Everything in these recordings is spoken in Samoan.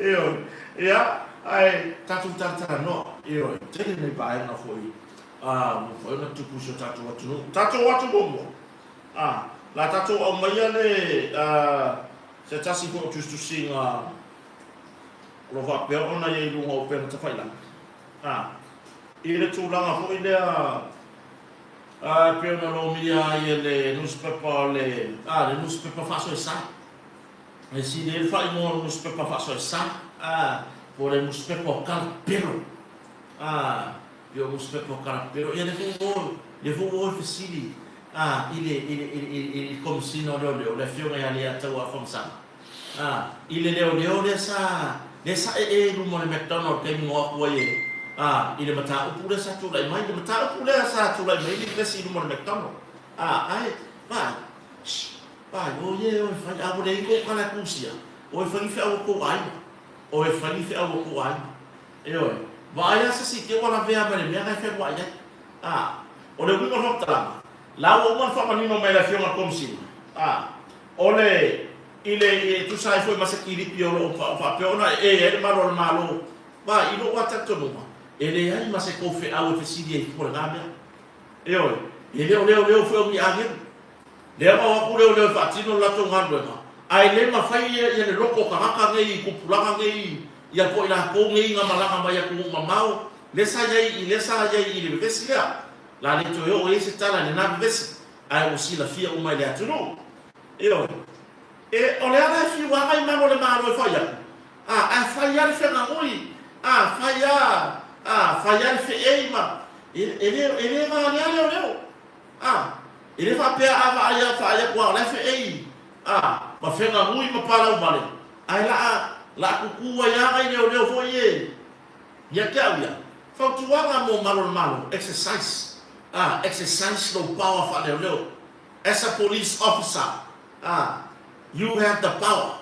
Ioe. Ia, ae tatou talatalanoa. Ioe. Tele nei vaega foi ua mafai ona tupu i si o tatou atunuu. Tatou atu muamua. A, la tatou aumaia le se tasi foi o tusitusiga o lo o faapea ona i ai i luga o upega tafailagi. A, i le tulaga foi lea e pei ona lomia ai e le nusipepa o le, a, le nusipepa faasoesa. E sili ai le faaigoa o le nusipepa faasoesa, a, po o le nusipepa o Kalapelo. A, pei o nusipepa o Kalapelo. Ia, lea foi ua, lea foi ua o e fesili, a, i le, i le, i le, i le Komesina o Leoleo, le Afioga ia Leiataua Afamasaga, a, i le leoleo lea sa, lea sa ee i luma o le McDonald i le taimi na o atu ai e, a, i le mataupu lea sa tulai mai, le mataupu lea sa tulai mai ai le vevesi i luma o le McDonald. A, ae, vaai, shh. Ai, o ie, o e fai, a ua leai kou kala e kusia, o e fai ni feau o kou aiga, o e fai ni feau o kou aiga. Ioe, vaai a se si te ua lavea mai le mea na e feluai ai. A, o le uiga o le faamatalaga, la ua uma ona faamanino mai e le Afioga i le Komesina, a, o le, i le, e tusa ai foi ma se kilipi o lo o faapea ona ee ai le malu a le Malo, vaai, i lou lava talitonuga, e leai ma se kou feau e fesili ai fua i lena mea. Ioe, e le o leoleo foi o ni agelu. Lea ua o atu leoleo e faatino le latou galuega, ae le mafai ia le loto o tagata nei i tupulaga nei ia po o i latou nei na malaga mai atunuu mamao lea sa i ai lea sa i ai i le vevesi lea. La le toe oo i ai se tala i lena vevesi, ae ua silafia uma e le atunuu. Ioe. E, o le ala e fiu aga i malo o le Malo e fai atu, a, ae fai lava le feagagoi, a, fai lava, a, fai lava le feei ma, e, e le, e le valea leoleo. A, e le faapea a vaai a vaai atu a o la e feei a ma feagagui ma palau vale, ae la la kuku ai a nai leoleo foi e ia te au ia. Fautuaga mo malo le malo, exercise a, exercise lou power faaleoleo as a police officer a, you have the power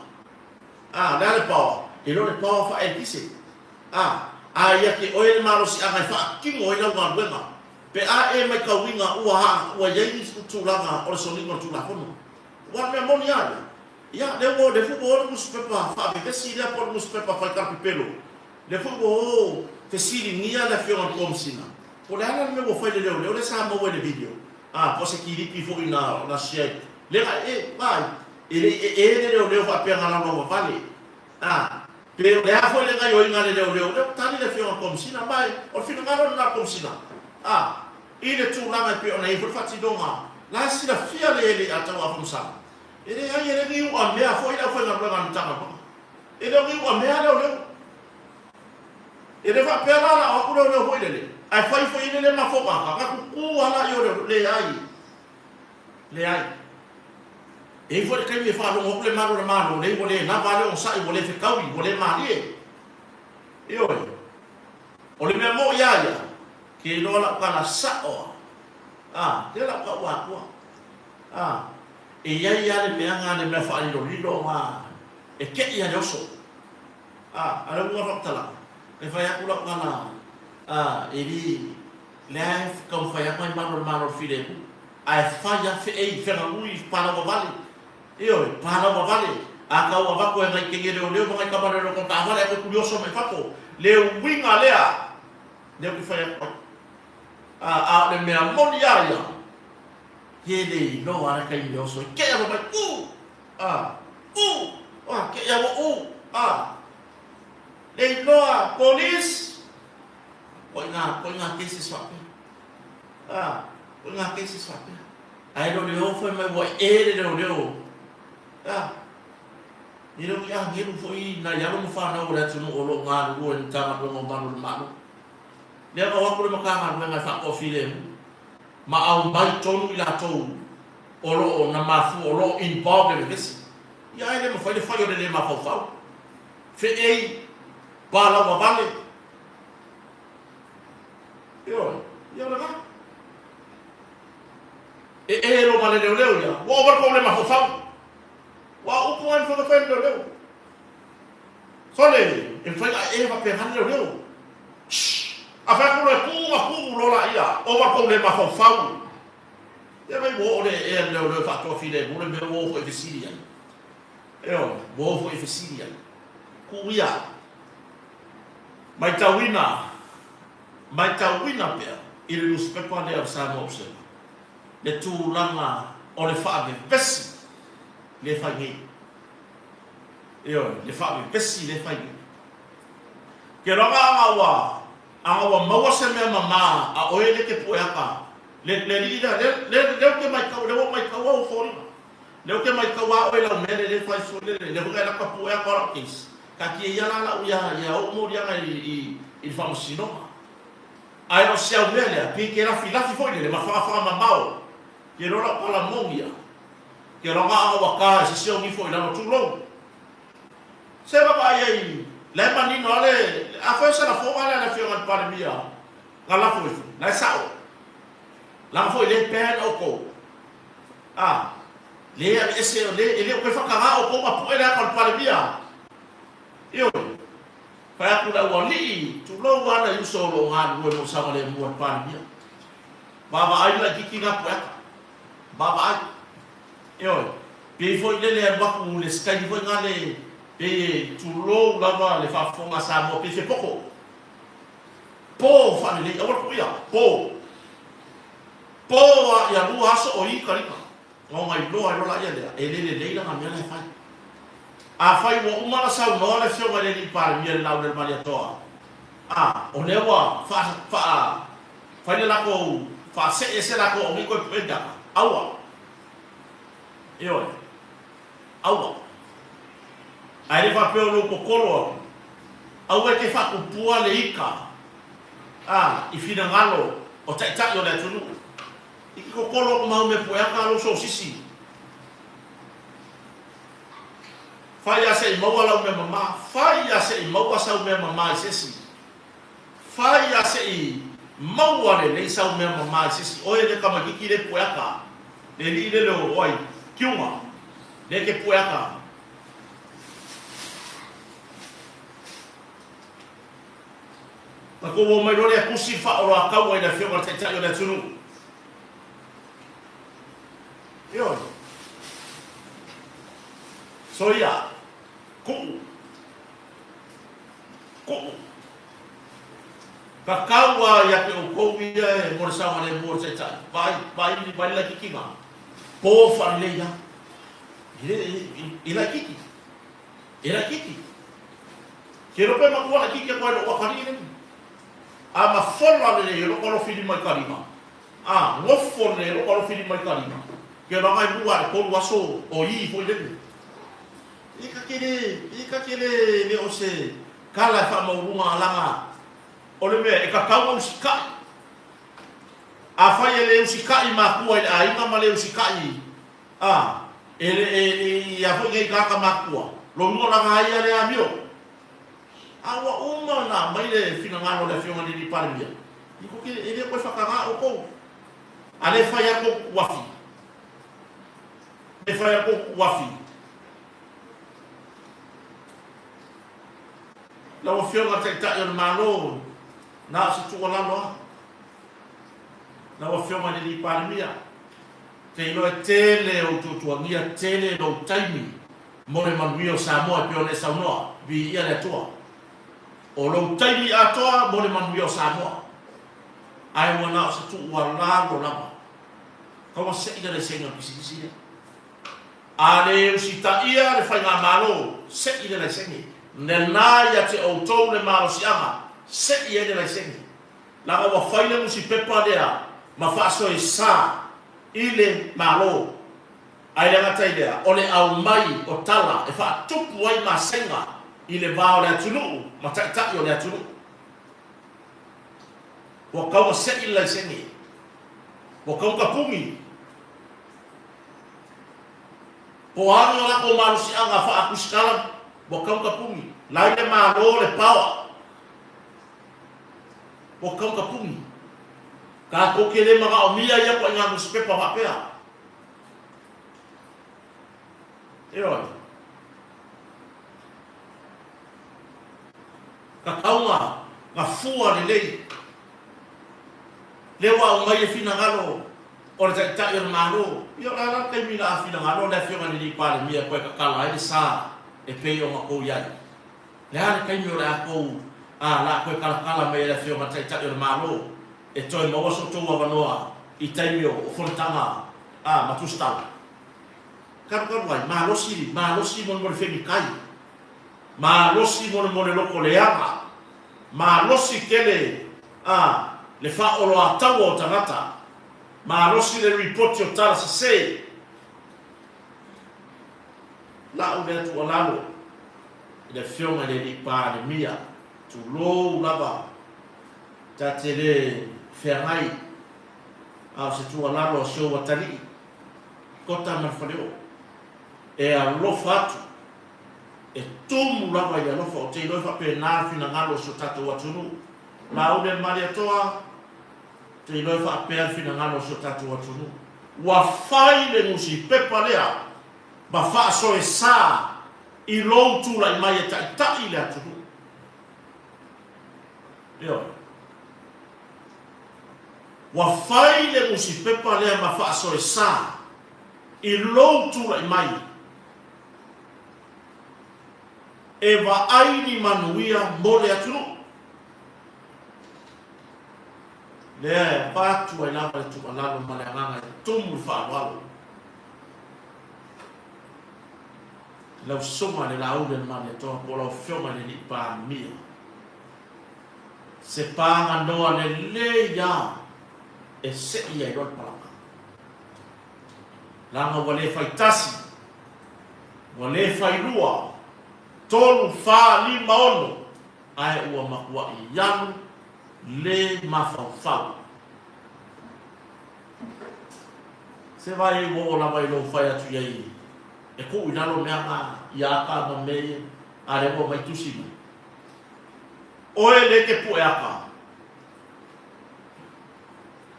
a, le a le power? E le o le power faaeletise a, a ia te oe le malosiaga e faatino ai lau galuega. Pe a e maitauina ua ha, ua i ai ni tulaga o le soliga o le Tulafono. Aua o le mea moni a ia, ia, lea ua, lea foi ua o le nusipepa faavevesi lea po o le nusipepa faitalapepelo, lea foi ua o fesiligia le Afioga i le Komesina, po o le a la le mea ua fai i le leoleo lea sa maua i le video, a, po o se kilipi foi na, na share, lea na ee, vaai, e le i ee le leoleo faapea na laulauvavale, a. Pe o le a foi le gaioiga a le leoleo, lea ua tali le Afioga i le Komesina, ma o le finagalo lena o le Komesina, a, i le tulaga e pei ona i ai foi le faatinoga, la e silafia le ele ia Tauafamasala, e leai, e le ni uamea foi le aufaigaluega a le Matagaluega. E le o ni uamea leoleo. E le faapea la la o atu leoleo foi lele, ae fai foi i le le mafogaga, na tutu lava la i o leoleo, leai. Leai. E i ai foi le taimi e faalogo atu le malu o le Malo, leai ua le lava a le onosai, ua le fetaui, ua le malie. Ioe. O le mea moi a ia, ke iloa lau tala sa'o a, a, lea lau tau atua. A, e i ai a le mea na, le mea faalilolilo na, e te'i a le oso. A, a le uiga o le faamatalaga, e fai atu lau tala, a, e le, Lea e taumafai atu ai malu o le Malo o le filemu, ae fai a feei, feagagui, palauvavale. Ioe, palauvavale. A tau avatu e nai teine leoleo ma nai tama leoleo kona taavale ae toe tulioso mai fafo. Le uiga lea, lea ou te fai atu ai. A, a o le mea moni a ia, he le iloa a le taimi e oso ai. Kei a mai, u! A, u! A, kei a ua u! A, le iloa, police! Ko i ngā, ko i ngā cases faapea. Ā, ko i ngā cases faapea. Ae le o le o whai mai ua e le leoleo. Ā, e le o ni āngelu foi nai alo ma whānau o le atunuu o lo o galulue i le Matagaluega o Malu o le Malo. Lea na o atu le Matagaluega e faatoafilemu ma aumai tonu i latou o lo o na mafua, o lo o involved i le vevesi. Ia ae le mafai le fai o le le mafaufau. Feei, palauvavale, Ioe, ia o lena. E e lo ma le leoleo ia, ua ova le kou le mafaufau. Ua upu ai mawhai mawhai le leoleo. Sole, e mawhai a e faapea le leoleo. Shh! A whai aku loe kuu ma kuu lola ia, ova le kou le mafaufau. Ia mai ua oo le e le leoleo e faatoafilemu le mea ua oo foi e fesili ai. Ioe, ua oo foi e fesili ai. Kuia. Matauina, matauina pea i le nusipepa lea o le Samoa Observer le tulaga o le faavevesi lea e fai nei. Ioe, le faavevesi lea e fai nei. Ke loga aga ua aga ua maua se mea mamā a oe le ke pue aka le le alii lea le le le ou te maitau lea ua ou maitau au foliga. Lea ou te maitau a oe lau mea lea lea e fai foi lele lea foi na e laka pue aka o lau case. Taatia ia la lau ia ia oo moliaga i i i le faamasinoga. Ae o si au mea lea, pei ke lafilafi foi lele ma fagafaga mamao, ke loa lau pala moni ia. Ke loa ga ua ka e se si au nifo i lalo tulou. Se vaavaai ai, la e manino lava le, afai o se lafoga lea a le Afioga i le Palemia na lafo ifo, la e sao. Leaga foi lea e ban outou. A, lea e aveese, e le o toe faataga outou ma pue le ata o le Palemia. Ioe. Fai atu le aualii, tulou lava nai uso o lo o galulue mo le saogalemu a le Palemia. Vaavaai laitiiti na pueata. Vaavaai. Ioe. Pei foi lele alu atu le isi taimi foi nale, pei e tulou lava le faafofoga a Samoa, pei fepoto. Po faalelei, aua le tuuia, po. Po a ia lua aso o i ka lima. Na ona iloa ai loa laia lea, e le lelei lana mea la e fai. Afai ua uma ona saunoa le Afioga i le Alii Palemia i le Laulele Malietoa, a, o lea ua faa, faa, fai le latou, faasee ese latou aua ne i toe pue ni ata. Aua. Ioe. Aua. Ae le faapea o lou totolo atu. Aua e te faatupua le ika, a, i finagalo o taitai o le atunuu. I ke kokolo aku mau mea pueaka lou sosisi. Fai a se i maua lau mea mama. Fai a se i maua sau mea mama i se isi. Fai a se i maua lelei sau mea mama i se isi. Oe le tamaititi le pueaka. Le alii lele o oai kiuga. Le ke pueaka. Na tou omai loa lea tusi faaoloataua i le Afioga i le Taitai o le atunuu. Ioe. Soia. Kuu. Kuu. Kakau a ia te outou ia e mo le saogalemu o le Taitai. Vaai, vaai, vaai le laitiitiga. Po faalelei lava. E, e, e laitiiti. E laitiiti. Ke iloa pe matua laitiiti atu ai lou atalii lenei. A ma fola lelei e lou alofi lima i ka lima, a nofo lelei e lou alofi lima i ka lima, ke loaga e lua a le tolu aso o i foi lenei. E ka te le, e ka te le, le o se kala e faamaualuga alaga o le mea e tatau ona usitai. Afai e le usitai makua i le aiga ma le usitai a, e le, e, e, ia foi nei tagata matutua, lona uiga o laga ai ia le amio. A ua uma ona aumai le finagalo o le Afioga i le Alii Palemia, e tou te, e le toe faataga outou. A le fai atu uafi, le fai atu uafi. Lau Afioga i le Taitai o le Malo, na o se tuualalo lava. Lau Afioga i le Alii Palemia, te iloa e tele ou tuatuagia, tele lou taimi mo le manuia o Samoa e pei ona e saunoa, viia le Atua. O lou taimi atoa mo le manuia o Samoa. Ae ua na o se tuualalo lava. Taua se'i le laisene o le pisinisi lea. A le usitaia le faigamalo, se'i le laisene. Nena ia te outou le malosiaga, se'i ai le laisene. Leaga ua fai le nusipepa lea ma faasoesa i le Malo. Ae le gata i lea, o le aumai o tala e faatupu ai masega i le va o le atunuu ma taitai o le atunuu. Ua tau na se'i le laisene. Ua tau na tapuni. Po o a ni o latou malosiaga faatusitala, ua tau na tapuni. La i le Malo le power. Ua tau tapuni. Tatou te le manaomia ia ituaiga nusipepa faapea. Ioe. Tatau na, na fua lelei. Lea ua aumai le finagalo o le Taitai o le Malo. Ia o le a la le taimi la a finagalo le Afioga i le Alii Palemia e toe tatala ai le sa e pei ona tou i ai. Le a le taimi o le a tou, a, la a toe kalakala mai e le Afioga i le Taitai o le Malo e toe maua so outou avanoa i taimi o fonotaga, a, ma tusitala. Kalukalu ai, malosi, malosi mo le mo le femikai, malosi mo le mo le loko leaga, malosi tele, a, le faaoloataua o tagata, malosi le ripoti o tala sese. La'u lea tuualalo i le Afioga i le Alii Palemia, tulou lava ta te le feagai, a o se tuualalo a si ou atalii, Kota ma le Faleoo, e alofa atu, e tumu lava i le alofa, ou te iloa e faapena le finagalo o si o tatou atunuu. Laauli a le Malietoa, ou te iloa e faapea le finagalo o si o tatou atunuu. Ua fai le nusipepa lea ma faasoesa i lou tulai mai e taitai le atunuu. Ioe. Ua fai le nusipepa lea ma faasoesa i lou tulai mai e vaai ni manuia mo le atunuu. Lea e avatu ai lava le tuualalo ma le agaga e tumu i le faaaloalo. I lau Susuga i le Laauli a le Malietoa po o lau Afioga i le Alii Palemia, se paganoa lelei lava e sei ai loa le palaka. Leaga ua le fai tasi, ua le fai lua, tolu, fa, lima, ono, ae ua matuai alu le mafaufau. Se vai ua oo lava i lou fai atu i ai e tuu i lalo mea na i aka ma mea ia, a lea ua aumai tusi mai. Oe le ke pue aka.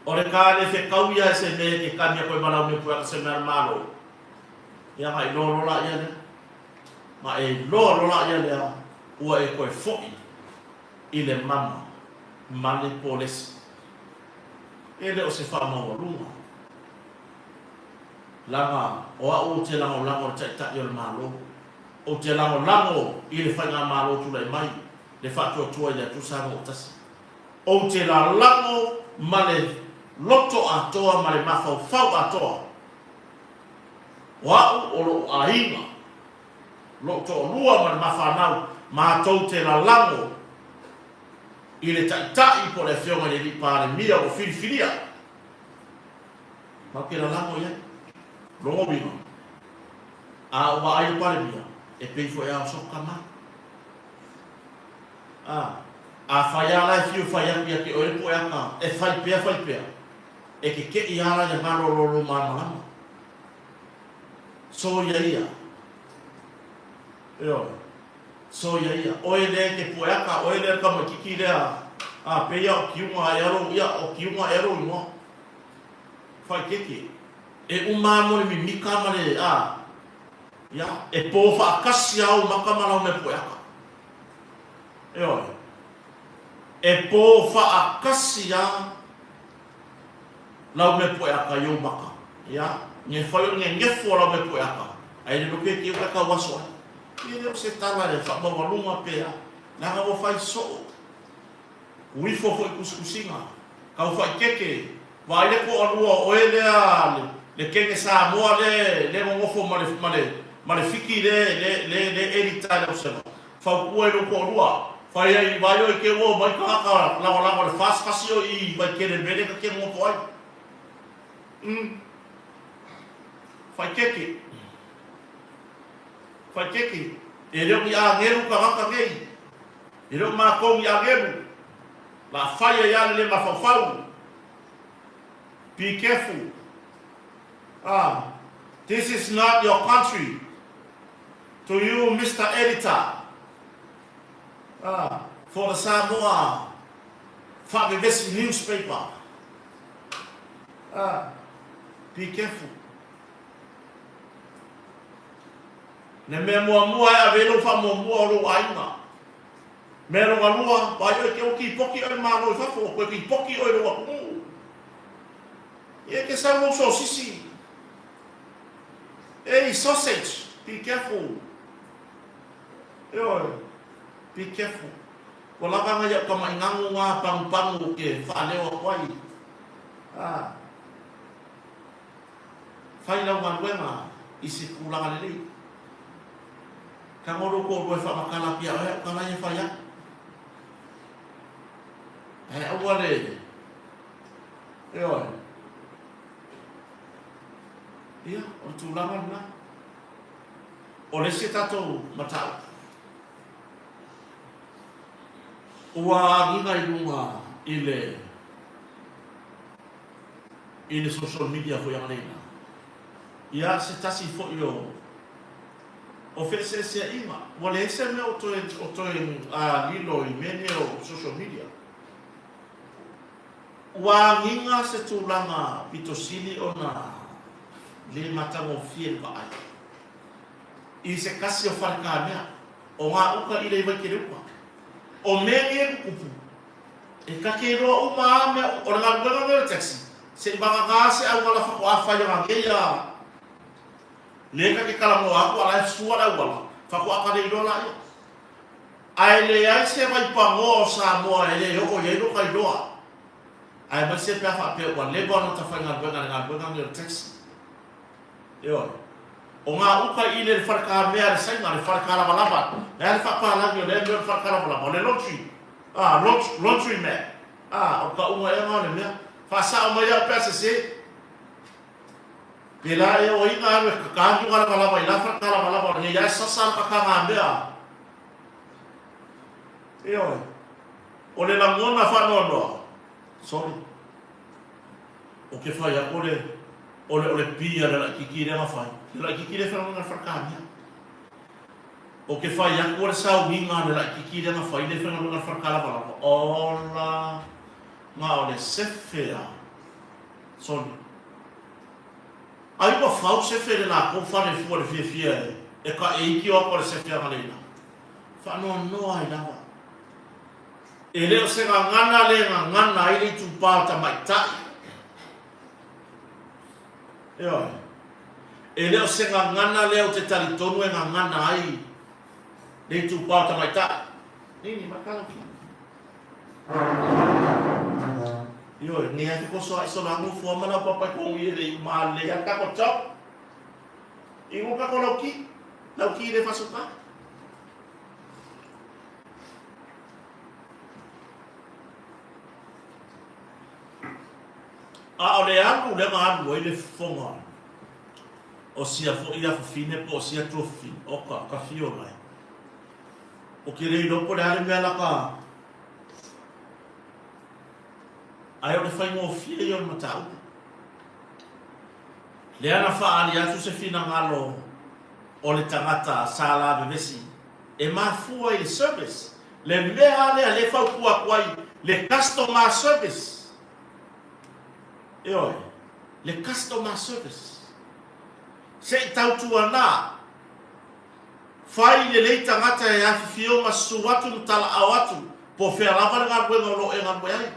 O le ka le fekau ia e se mea ke kani a koe malau me pue aka se mea a le Malo. Ia ma iloa loa la ia lea. Ma e iloa loa la ia lea ua e koe foʻi i le mama ma le polesi. E le o se faamaualuga. Leaga o a'u ou te lagolago i le Taitai o le Malo. Ou te lagolago i le Faigamalo tulai mai, le Faatuatua i le Atua Samoa ua Tasi. Ou te lalago ma le loto atoa ma le mafaufau atoa. O a'u o lo'u aiga, lo'u to'alua ma le mafanau, matou te lalago i le Taitai po o le Afioga i le Alii Palemia ua filifilia. Matou te lalago i ai. Lona uiga, a ou vaai i le Palemia, e pei foi a o sou tama. A, afai lava la e fiu fai atu ia te oe le pueaka e fai pea fai pea, e kekeʻi lava la ia galo loa lou malamalama. Soia ia. Ioe. Soia ia. Oe lea e te pueaka, oe lea le tamaititi lea, a, pei a o Kiuga ea lou, ia, o Kiuga ea lou igoa. Faitete. E uma lava mo le mimika ma le, a, ia, e po faatasi lava ou maka ma lau mea pueaka. Ioe. E po faatasi lava lau mea pueaka i ou maka. Ia, ne fai o le nenefu o lau mea pueaka, ae le loke te uka tau aso ai. E le o se tala e faamaualuga pe a, leaga ua fai soo. Ua ifo foi tusitusiga, tau faitete, vaai le toalua o oe lea le kene Samoa le le nonofo ma le ma le ma le Fiti le le le le edita i lau seva. Fautua i lou toalua, fai ai vaai oe te ua omai tagata lagolago le FAST fasi oe i Vaitele mea lea ta te nonofo ai. Umm. Faitete. Faitete. E le o ni agelu tagata nei. E le o matou ni agelu, la fai ai a le le mafaufau. Be careful. Ah, this is not your country. To you, Mister Editor. Ah, for the Samoa Faavevesi newspaper. Ah, be careful. Le mea muamua e ave ai lou faamuamua o lou aiga. Mea lona lua, vaai oe ke ua kipoki oe i le Malo i fafo, ua toe kipoki oe i lou atunuu. Ia e te sau lou sosisi. Ei, sausage, be careful. Ioe. Be careful. Ua lava ngai au kamaʻigago ngā pagupagu o ke faaleo aku ai. A. Fai lau galuega i se tulaga lelei. Tago lou toalua e faamatala atu ia oe au tala ia e fai aku. Ae aua le, ioe. Ia, o le tulaga lena. O le isi a tatou mataupu, ua agiga i luga i le i le social media foi analeila. Ia, se tasi foi o o feeseeseaiga, ua leai se mea o toe o toe lilo i mea nei o social media. Ua agiga se tulaga pito sili ona le matagofie le vaai i se tasi o falekamea o ngā uka i le Vaikeleupa. O mea nei e tutupu, e ta te iloa uma a mea o le galuega nei o le taxi, se i vagana se auala faatoa fai ana nei a lea ta te talanoa atu a la e sua le auala, faatoa ta le iloa laia. Ae leai se vaipanoa o Samoa e le oo i ai lota iloa, aemaise pe a faapea ua leva ona ta faigaluega i le galuega lenei o le taxi. Ioe. O ngā uka i le falekamea a le Saina, le falekalavalava, e a le faapalagi o lea mea o le falekalavalava, o le laundry, ah, laundry mat, ah, o le tauga ea ngā o le mea. Faasao mai au pe a sese. Pēlā ea o ai ngā alu e kakāki o ngā lavalava i la falekalavalava o lenei ae sasa le kakāngamea. Ioe. O le lagona faanoanoa, sorry, o ke whai aku le, o le, o le pi a le laʻikiki lea na fai, le laʻikiki lea e whanau le whakakamia. O ke whai aku o le sauiga a le laʻikiki lea na fai lea e whanau le whakalavalava, ola, nga o le sefe a, sorry, ai ua fau sefe le lakou fale fua le fiafia e, e ka e iki o aku a le sefe a ngaleina. Faanoanoa ai lava. E le o se gagana le gagana ai le itupa o tamaitai. Ioe. E le o se gagana lea ou te talitonu e gagana ai le itupa o tamaitai. Nini, makala ki. Ioe, ni ai ko so ai so la ngufua mana papa ko i le ma le ya ka ko chop. I ngo ka ko lauki. Lauki le fasuka. A o le alu lea na alu ai le fofoga o sia foi afafine po o sia tuafafine, oka, ka fio lai. O ke le iloa po o le a le mea la ka ae o le faigofie ia o le mataupu. Lea na faaali atu se finagalo o le tagata sa lavevesi e mafua i le service, le mea lea lea e fautua atu ai le customer service. Ioe, le customer service. Se i tautuana, fai lelei tagata e afifio ma susu atu ma talaao atu po o fea lava le galuega o lo o e galue ai.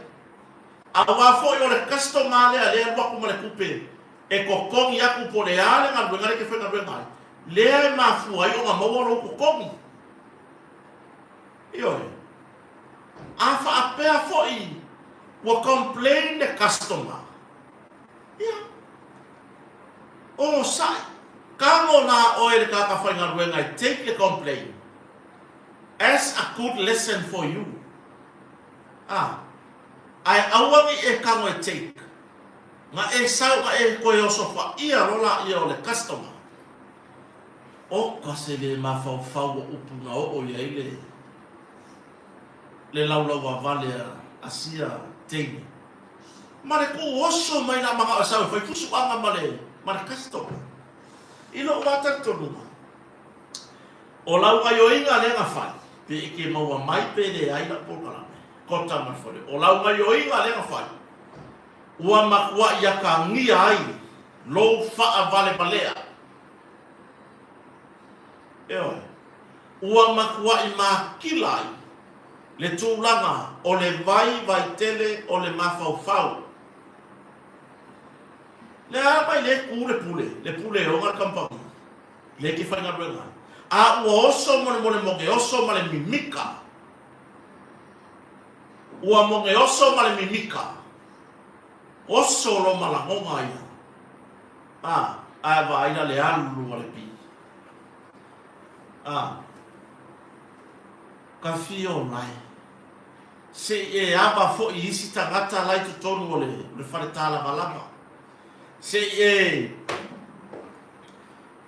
Aua foi o le customer lea lea e alu atu ma le tupe e totogi atu po o le a le galuega lea e te faigaluega ai, lea e mafua ai ona maua lou totogi. Ioe. A faapea foi ua complain le customer, ia, onosai, tago la oe le tagata faigaluega e take le complain as a good lesson for you. A, ae aua ne i e tago e take. Na e sau na e toe osofaia loa laia o le customer. Oka se le mafaufau o upu na oo i ai le le laulauavale a sia teine. Ma le tuu oso mai la manao e sau e fai fusuaga ma le ma le customer. I lou lava talitonuga, o lau gaioiga lea na fai, pe e ke maua mai pe leai lau polokalame, kota ma le fale, o lau gaioiga lea na fai, Ua matuaʻi akagia ai lou faawalevalea. Ioe, ua matuaʻi makila ai le tulaga o le vaivai tele o le mafaufau. Lea mai lea e ku le pule, le pule e ona le kamupani, lea e te faigaluega ai. A ua oso molemolemone, oso ma le mimika. Ua moge oso ma le mimika. Oso lo ma lagoga ia. A, ae vaai la le alu a le pi. A, ka fia o lae. Se i e ava foi i isi tagata la i totonu o le, le fale tālavalava. Se i e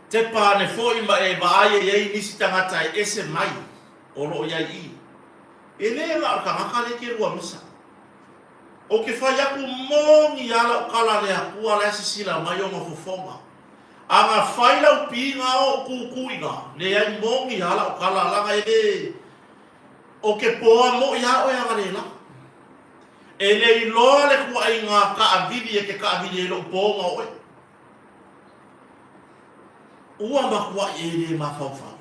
tepa ane foi ma e vaai e i ai nisi tagata e ese mai o lo o i ai i. E le na o le tagata lea ke lua misa. Ou te fai atu moni a lau tala le Atua la e sisila mai ona fofoga. A na fai lau piga o kukuiga, leai moni a lau tala laga e le o ke poa moi a oe aga le la. E le iloa le kuaiga kaavili e ke kaavili ai lou poga o oe. Ua matuai e le mafaufau.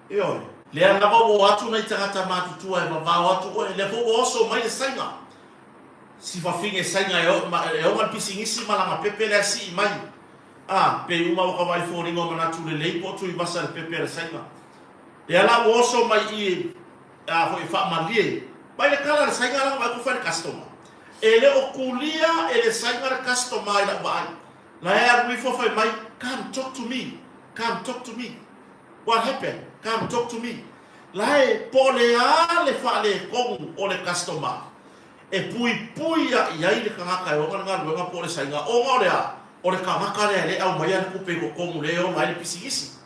Ioe. Lea lava ua o atu nai tagata matutua e vavao atu oe, lea foi ua oso mai le saiga. Si fafine saiga e e oga le pisinisi ma lana pepe lea sii mai. A, pei uma ua ka vaai foliga o manatu lelei po o Tuivasa le pepe a le saiga. Lea la ua oso mai i a foi faamalie mai le kala a le saiga lana vaai ku fai le customer. E le o kulia e le saiga le customer i lau vaai. La e alu ifo fai mai, come talk to me, come talk to me. What happened? Come talk to me. La e po o le a le faaletonu o le customer e puipui a i ai le tagata e ona le galuega po o le saiga ona o le a? O le tagata lea e le aumaia le tupe i totonu lea e ola ai le pisinisi.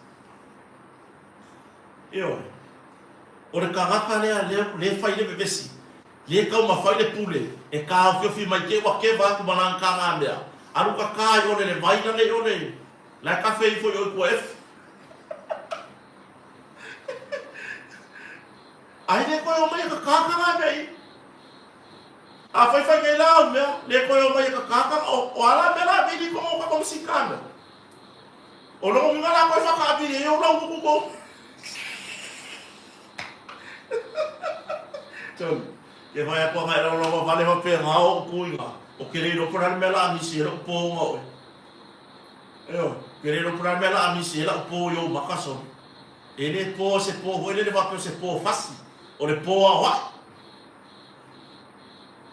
Ioe. O le tagata lea lea fai le vevesi, lea taumafai le pule e taofiofi mai te i ua keva atu ma lana taga mea, alu kaka i ole le vai lale i ole la e kafe ifo i o i tua efu. Ai le koe o mai e kaka ka mea i. A fai fai nei la au mea, le koe o mai e kaka ka o ala mea la vili ko o ka komisi ka mea. O lona uiga la koe whakaawiri e o lau kuku ko. Tony, ke whai aku anga e rau rawa vale hoa pē ngā o kuinga, o ke reiro pora le mea la amisi e lou pōnga oe. Eo, ke reiro pora le mea la amisi e lau pō i ou maka soni. E le pō se pō hoi lele wapeo se pō fasi, o le pō ao ai.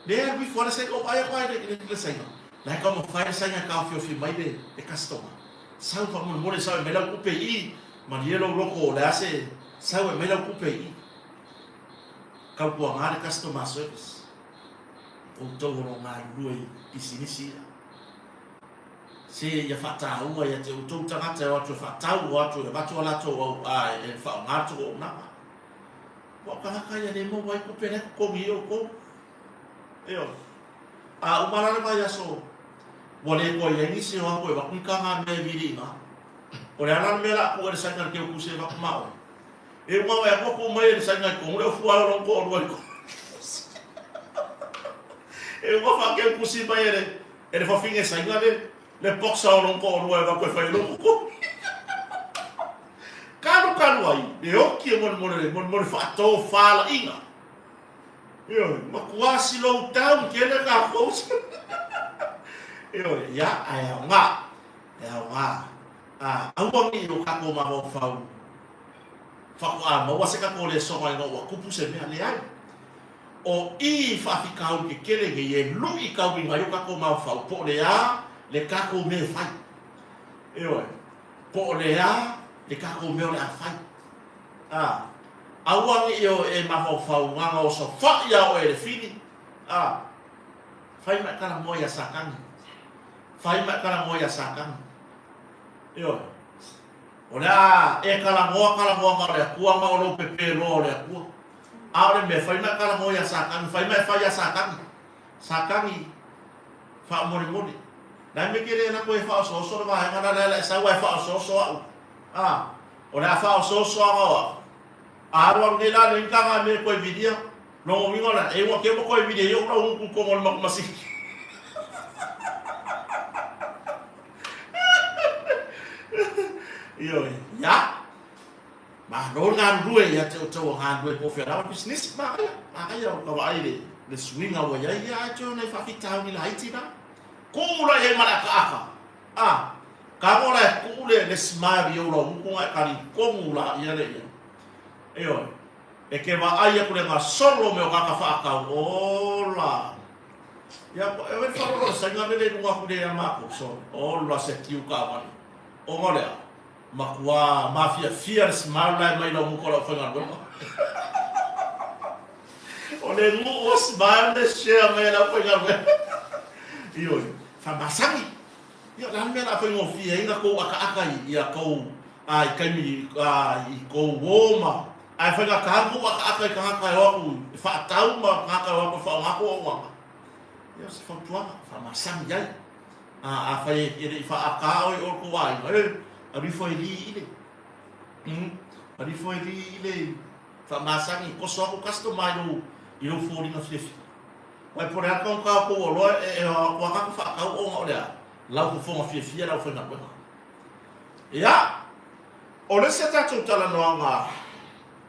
Le alu ifo a le saina, o vaai aku ai le, le saina. La e taumafai le saina e taofiofi mai le, le customer. Sau faamolemole sau e mai lau tupe i i, malie lou loko o le a se, sau e mai lau tupe i i. Tautuaga le customer service. Outou o lo o galulue i pisinisi ia. Se ia faataua ia te outou tagata e o atu e faatau, o atu e avatu a latou au, a e faaaoga le tou auaunaga. Ua o tagata ia le maua ai tupe la e totogi ai outou. Ioe. A uma la le vaiaso, ua le toe i ai nisi e o atu e avatu ni taga mea e vili i ina. O le a la le mea o le a tuu e le saina le keukusi e avatu ma oe? E uma mai aku tuu mai e le saina i tonu le ofua ai o lona toalua i tonu. E uma faakeukusi mai e le, e le fafine saina le, le boxer o lona toalua e avatu e fai ai lou totogi. Kalu kalu ai, le oki e molemole, molemole faatofalaiga. Ioe, matua slow down tele kākou. Ioe, ia, ae aoga, e aoga. A, aua ne i o kākou mafaufau faatoa maua se tatou lesona ina ua tupu se mea, leai. O i faafitauli kekele nei e luʻi tauina ai o tatou mafaufau po o le a le tatou mea e fai. Ioe, po o le a le tatou mea o le a fai. A, aua ne i o e mafaufau na ona osofaʻi iā oe e le fili. A, fai ma e talanoa iā Satani. Fai ma e talanoa iā Satani. Ioe. O le a e talanoa talanoaga o le Atua ma o lou pepē loa o le Atua. A o le mea, fai ma e talanoa iā Satani, fai ma e fai iā Satani. Satani, faamolemole. Le a le mea ke le lako e faaosooso le vaega la lea e sau ae faaosooso au. A, o le a faaosooso aga o au. A alu alu nei la nei taga me koe vilia. Longo uiga o le a, e ua ke ua koe vilia i ou lau uku kongo le makumasiki. Ioe, ia. Malo le galulue ia te outou o galulue po o fea lava le pisinisi. Manaia, manaia o ka vaai le, le suiga ua i ai, ia ae toe o nai faafitauli laiti na. Kuu la i ai ma le akaaka. A, kago la e kuu le, le smile i ou lauuku na e kali tonu la ia le ia. Ioe. E ke vaai aku le gasolo me o kaka whaakau, ola. Ia, e wena wharoro sa inga lele lunga aku le ia mākou, so, ola se tiu ka wale. O ngā lea, makua mafia fia le smile lai mai lau muka lau whainga luenga. O le ngu o smile le share mai lau whainga luenga. Ioi, whamasangi. Ia, o le a le mea o le a faigofie ai na kou ʻakaʻaka i ia kou, a i kaimi, a i kou uō ma, a e faigata kou ʻakaʻaka i kānaka e o aku e faatau ma kānaka e o aku e faaaoga kou auaunaga. Ia, o se fautuaga, faamasani ai. A afai e le i faaʻaka ʻoe i o kou ʻāina, e, alu ifo e lī i le, mm, alu ifo e lī i le faamasani, koso aku customer i lou, i lou foliga fiafia. Wai po le a kaugata o kou oloa e e o a kaku whaakau o nga o le a, lau fofoga fiafia lau whaingaluega. Ia, o le isi a tatou talanoaga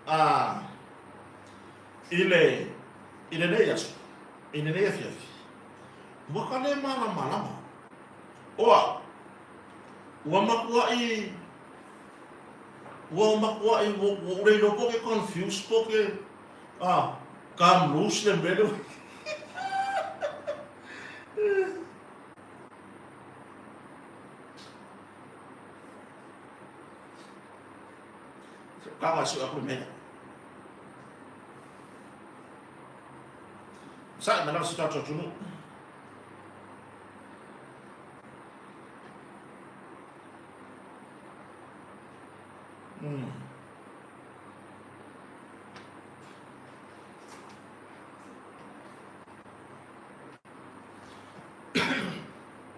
a i le i lenei aso, i lenei afiafi, ua ka le malamalama. O au, ua makuaʻi, ua makuaʻi, ua ua le iloa po o ke confuse po o ke, a, Come loose le mea lea. Kanga si aku mea. Sa mana si tatou tunu.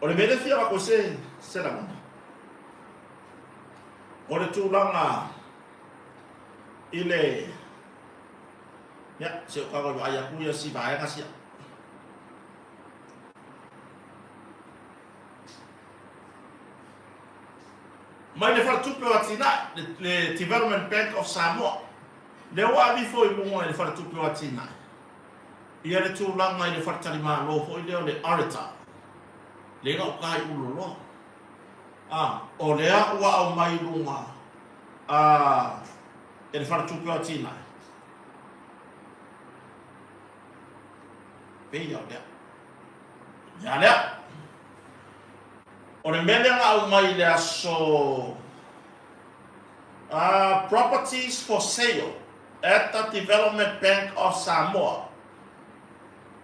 O le mea lea e fia avatu ai se, se lagona, o le tulaga i le, ia, se o kaua i vaai atu ia si vaega sia. Mai le Faletupe o Atinae, le, le Development Bank of Samoa, lea ua ave ifo i luga i le Faletupe o Atinae, ia le tulaga i le faletalimalo foi lea o le Arita, lea na uka i Ululoloa. A, o lea ua aumai i luga a, e le Faletupe o Atinae. Pei o lea. Ia lea. O le mea lea na aumai i le aso uh, Properties for Sale at the Development Bank of Samoa.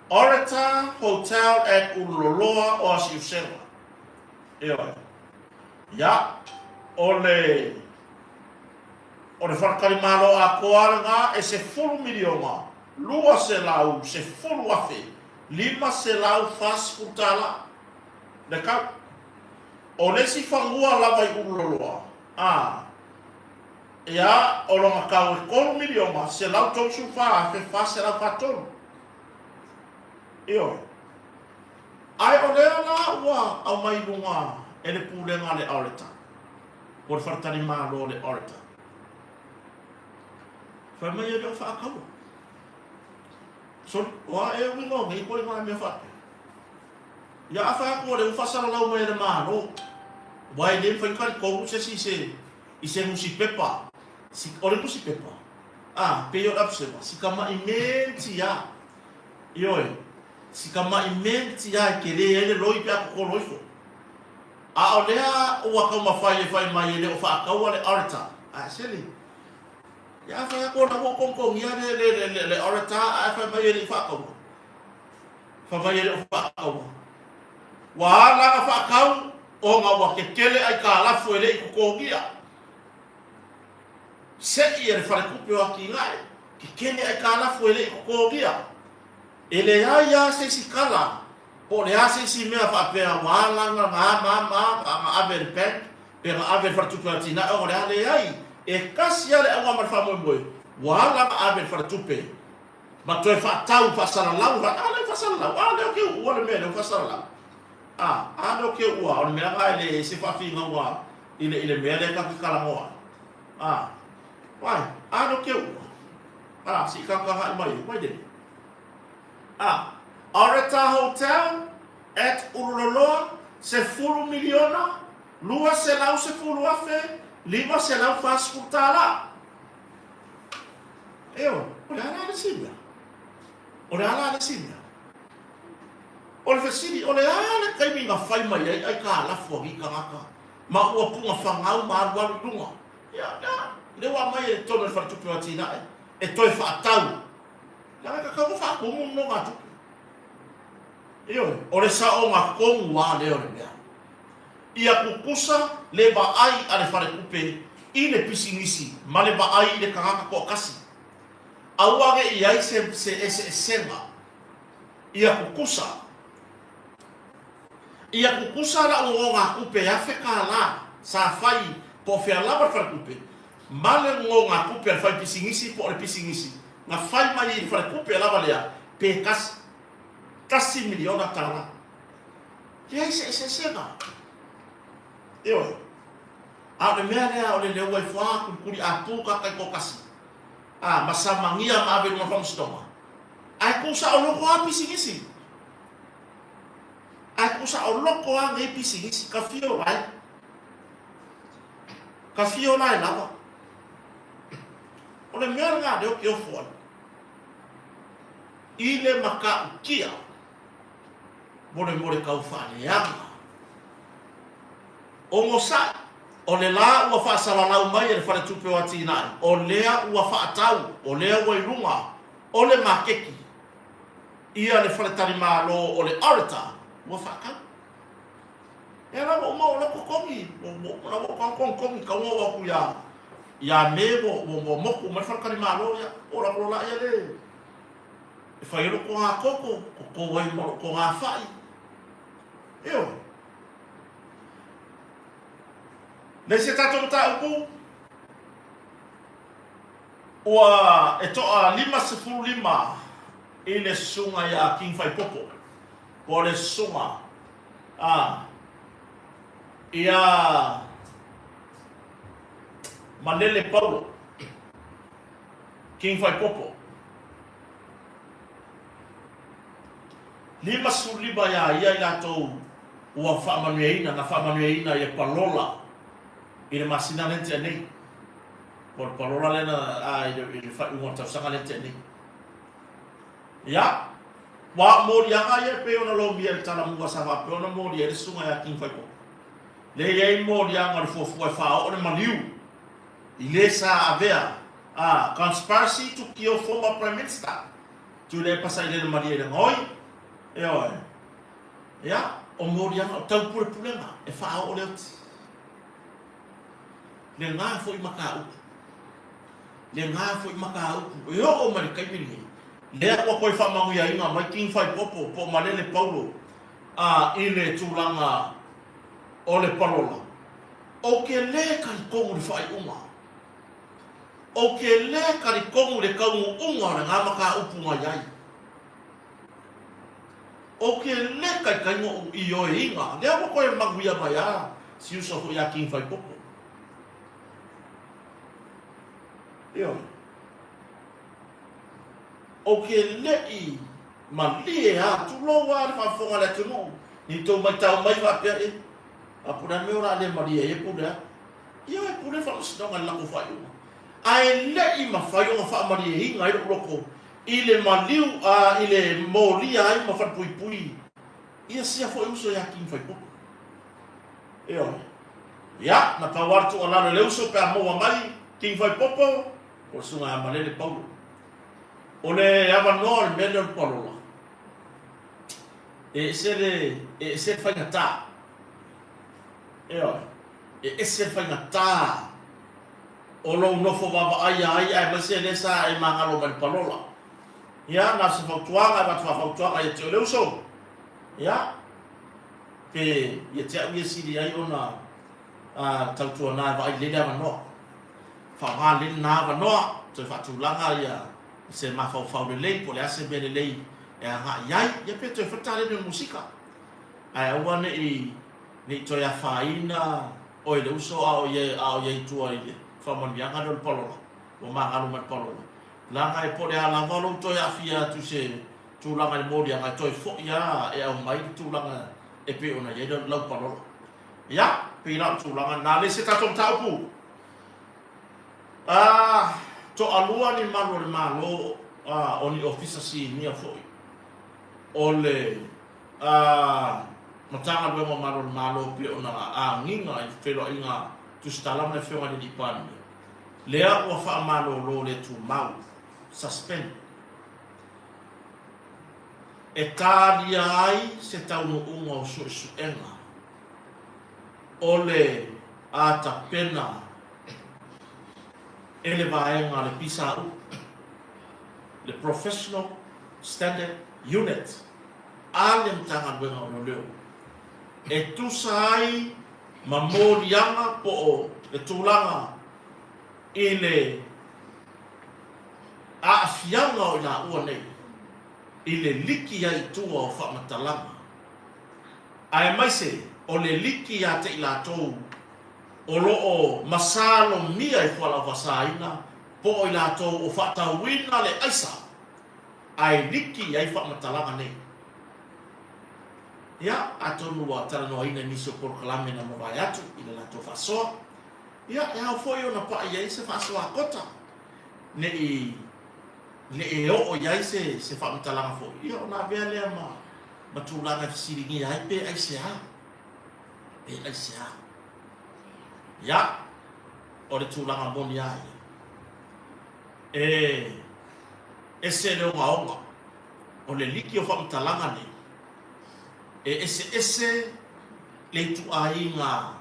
Orita Hotel at Ululoloa o Asiusega. Ioe. Ia, o le o le faletalimalo atoa lena e 10 miliona 210 afe 540 tala le kau. O le isi fanua lava i Ululoloa, a, ia, o lona kau e 3,134,443. Ioe. Ae o lea la ua aumai i luga e le pulega a le Orita, po o le faletalimalo o le Orita. Fai mai e le o faataua. Soli, o a ea uiga o nei ituaiga mea faapea? Ia a fai atu o lea ua faasalalau mai e le Malo, aua e le mafai ona talitonu se isi i se, i se nusipepa, si, o le nusipepa, a, pei o le Observer, si tamai menti a, ioe, si tamai menti a e tele ai le loi pe a totolo ifo. A o lea ua taumafai e fai mai e le o faataua le Orator, ae seli, ia a fai atu o la ua togitogia le, le, le, le, le Orator ae fai mai e le i faataua. Fai mai e le o faataua. Ua ala ona faatau ona ua tetele aitalafu e le i totogia. Seʻi e le Faletupe o Atinae, tetele aitalafu e le i totogia. E leai lava se isi tala po o le a se isi mea faapea ua ala ona na ma ma na ave e le bank pe na ave e le Faletupe o Atinae ona o le a. Leai, e tasi lava le auga ma le faamoemoe, ua ala ona ave e le Faletupe ma toe faatau faasalalau, a lea ua faasalalau, a lea ou te uua le mea lea ua faasalalau. A, a lea ou te uua, o le mea lena e leai se faafinauga i le, i le mea lea tatou te talanoa ai. A, wai, a lea ou te uua. A, se i tagatagai mai, mai lele. A, Oreta Hotel at Ululoloa, 10 miliona, 210 afe, 540 tala. Ioe, o le a la le isi mea? O le a la le isi mea? O le fesili, o le a le taimi na fai mai ai aitalafu a nei tagata ma ua pugafagau ma alualu i luga? Ia, lea, lea ua aumai e totonu o le Faletupe o Atinae e toe faatau. Leaga e tatau ona faatumu nonogatupe. Ioe, o le saoga tonu lava lea o le mea. Ia tutusa le vaai a le faletupe i le pisinisi ma le vaai i le tagata toatasi. Aua ne i ai se se eseesega. Ia tutusa. Ia tutusa lau nonogatupe e $1,000 sa fai po o fea lava le faletupe ma le nonogatupe a le faipisinisi po o le pisinisi na fai mai i le faletupe lava lea pe tasi $1 miliona. Leai se eseesega. Ioe. A o le mea lea o le leu ai fua kulikuli a pu ka taitoatasi a ma samagia ma ave i luga o le faamasinoga, ae tuu saoloto lava pisinisi. Ae tuu saoloto lava nei pisinisi, ka fia o lae. Ka fia o lae lava. O le mea lena lea ou te ofo ai. I le matautia mo le tau faaleaga. Onosai, o le la ua faasalalau mai e le Faletupe o Atinae, o lea ua faatau, o lea ua i luga o le makeki ia le faletalimalo o le Orator ua faatau. Ia la ua uma o la totogi, la ua uma togitogi tau ona oo atu ia ia Me ua ua motu mai le faletalimalo ia, oo lava loa laia le e fai ai lou toga toto, toto ai ma lou toga fai. Ioe. Le isi a tatou mataupu, ua e toa 55 i le susuga ia King Faipopo, po o le susuga a ia Malele Paulo King Faipopo. 55 iā ia i latou ua faamanuiaina, na faamanuiaina i le palola i le masina lea na tea nei. Po o le palola lea na, a, i le, i le faaiuga o le tausaga lea na tea nei. Ia, ua o moliaga ia e pei ona lomia i le talamua sa faapea ona molia ai le susuga ia King Faipopo. Lea e i ai moliaga o le fuafua e faaoo le maliu i le sa avea a conspiracy to kill former Prime Minister. Tuilaepa Sailele Malie le gaoi, ioe. Ia, o moliaga, o taupulepulega e faaoo le oti. Lena foi mataupu. Lena foi mataupu. E oo mai le taimi lenei, lea ua toe faamanuiaina mai King Faipopo po o Malele Paulo a i le tulaga o le palola. Ou te lē talitonu i le faaiuga. Ou te lē talitonu i le taunuuga o lena mataupu na i ai. Ou te lē taitai noʻu ioeina, lea ua toe manuia mai a si uso foi ia King Faipopo. Ioe. Ou te leʻi malie a, tulou a le faafofoga a le atunuu, ni tou maitau mai faapea, e, a po o le a le mea o le a le malie ai e pule a. Ia e pule le faamasinoga i le latou faaiuga. Ae le i mafai ona faamalieina ai lou loto i le maliu a i le molia ai ma falepuipui ia sia foi uso ia King Faipopo. Ioe. Ia, na pau lava le tuualalo i le uso pe a maua mai King Faipopo, o le susuga ia Malele Paulo. O le avanoa o le mea lea o le palola, e ese le, e ese le faigata. Ioe. E ese le faigata o lou nofo vaavaai ia ai aemaise lea sa e magalo mai le palola. Ia, na o se fautuaga, e avatu faafautuaga ia te oe le uso. Ia, pe ia te au ia sili ai ona a, tautuana e vaai lelei le avanoa. Faaaoga lelei lena avanoa, toe faatulaga ia se mafaufau lelei po o le a se mea lelei e agai i ai. Ia pe toe fai le taleni o le musika. Ae aua ne i Ne i toe afaina oe le uso a o i a o i ai i tua i le faamanuiaga lea o le palola, ua magalo mai le palola. Leaga e po o le a lava lou toe aafia atu i se tulaga i le moliaga, e toe foi lava e aumai le tulaga e pei ona i ai lau palola. Ia, pei la o le tulaga lena. Le isi a tatou mataupu. Ah. Toalua ni malu o le Malo o ni ofisa sinia foi o le Matagaluega o Malu o le Malo pei ona agiga i feiloaiga tusitala ma le Afioga i le Alii Palemia, lea ua faamalolo le tumau, suspend, e talia ai se taunuuga o suesuega o le a tapena e le vaega a le PSU, le Professional Standard Unit a le Matagaluega o Leoleo, e tusa ai ma moliaga po o le tulaga i le aafiaga o i laua nei i le liki ai i tua o faamatalaga, aemaise o le liki ia te i latou o lo o masalomia i fualaau faasaina po o i latou o faatauina le aisa ae liki i ai faamatalaga nei. Ia, atonu ua talanoaina i nisi o polokalame na mavae atu i le latou faasoa. Ia, e ao foi ona paʻi ai se faasoa a Kota, ne i ne i oo i ai se se faamatalaga foi, ia ona avea lea ma ma tulaga e fesiligia ai pe aisea, pe aisea. Ia, o le tulaga moni lava ia. E ese le ogaoga o le liki o faamatalaga nei, e eseese le ituaiga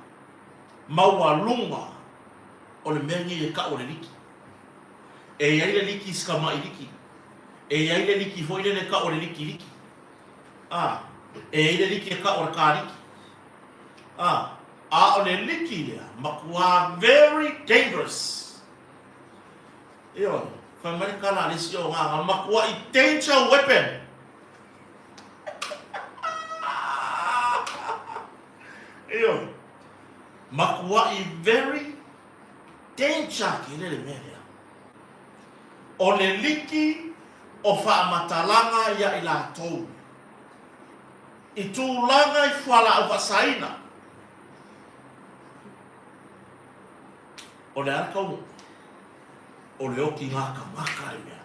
maualuga o le mea nei e tau o le liki. E i ai le liki sikamai liki, e i ai le liki foi lele e tau o le liki liki, a, e i ai le liki e tau o le kaliki, a, a o le liki lea, matua very dangerous. Ioe, fai mai le tala a le isi o gaga, matuai danger weapon. Ioe, matuai very danger tele le mea lea. O le liki o faamatalaga ia i latou i tulaga i fualaau faasaina. O le a le taunuu? O le okiga kamaka le mea.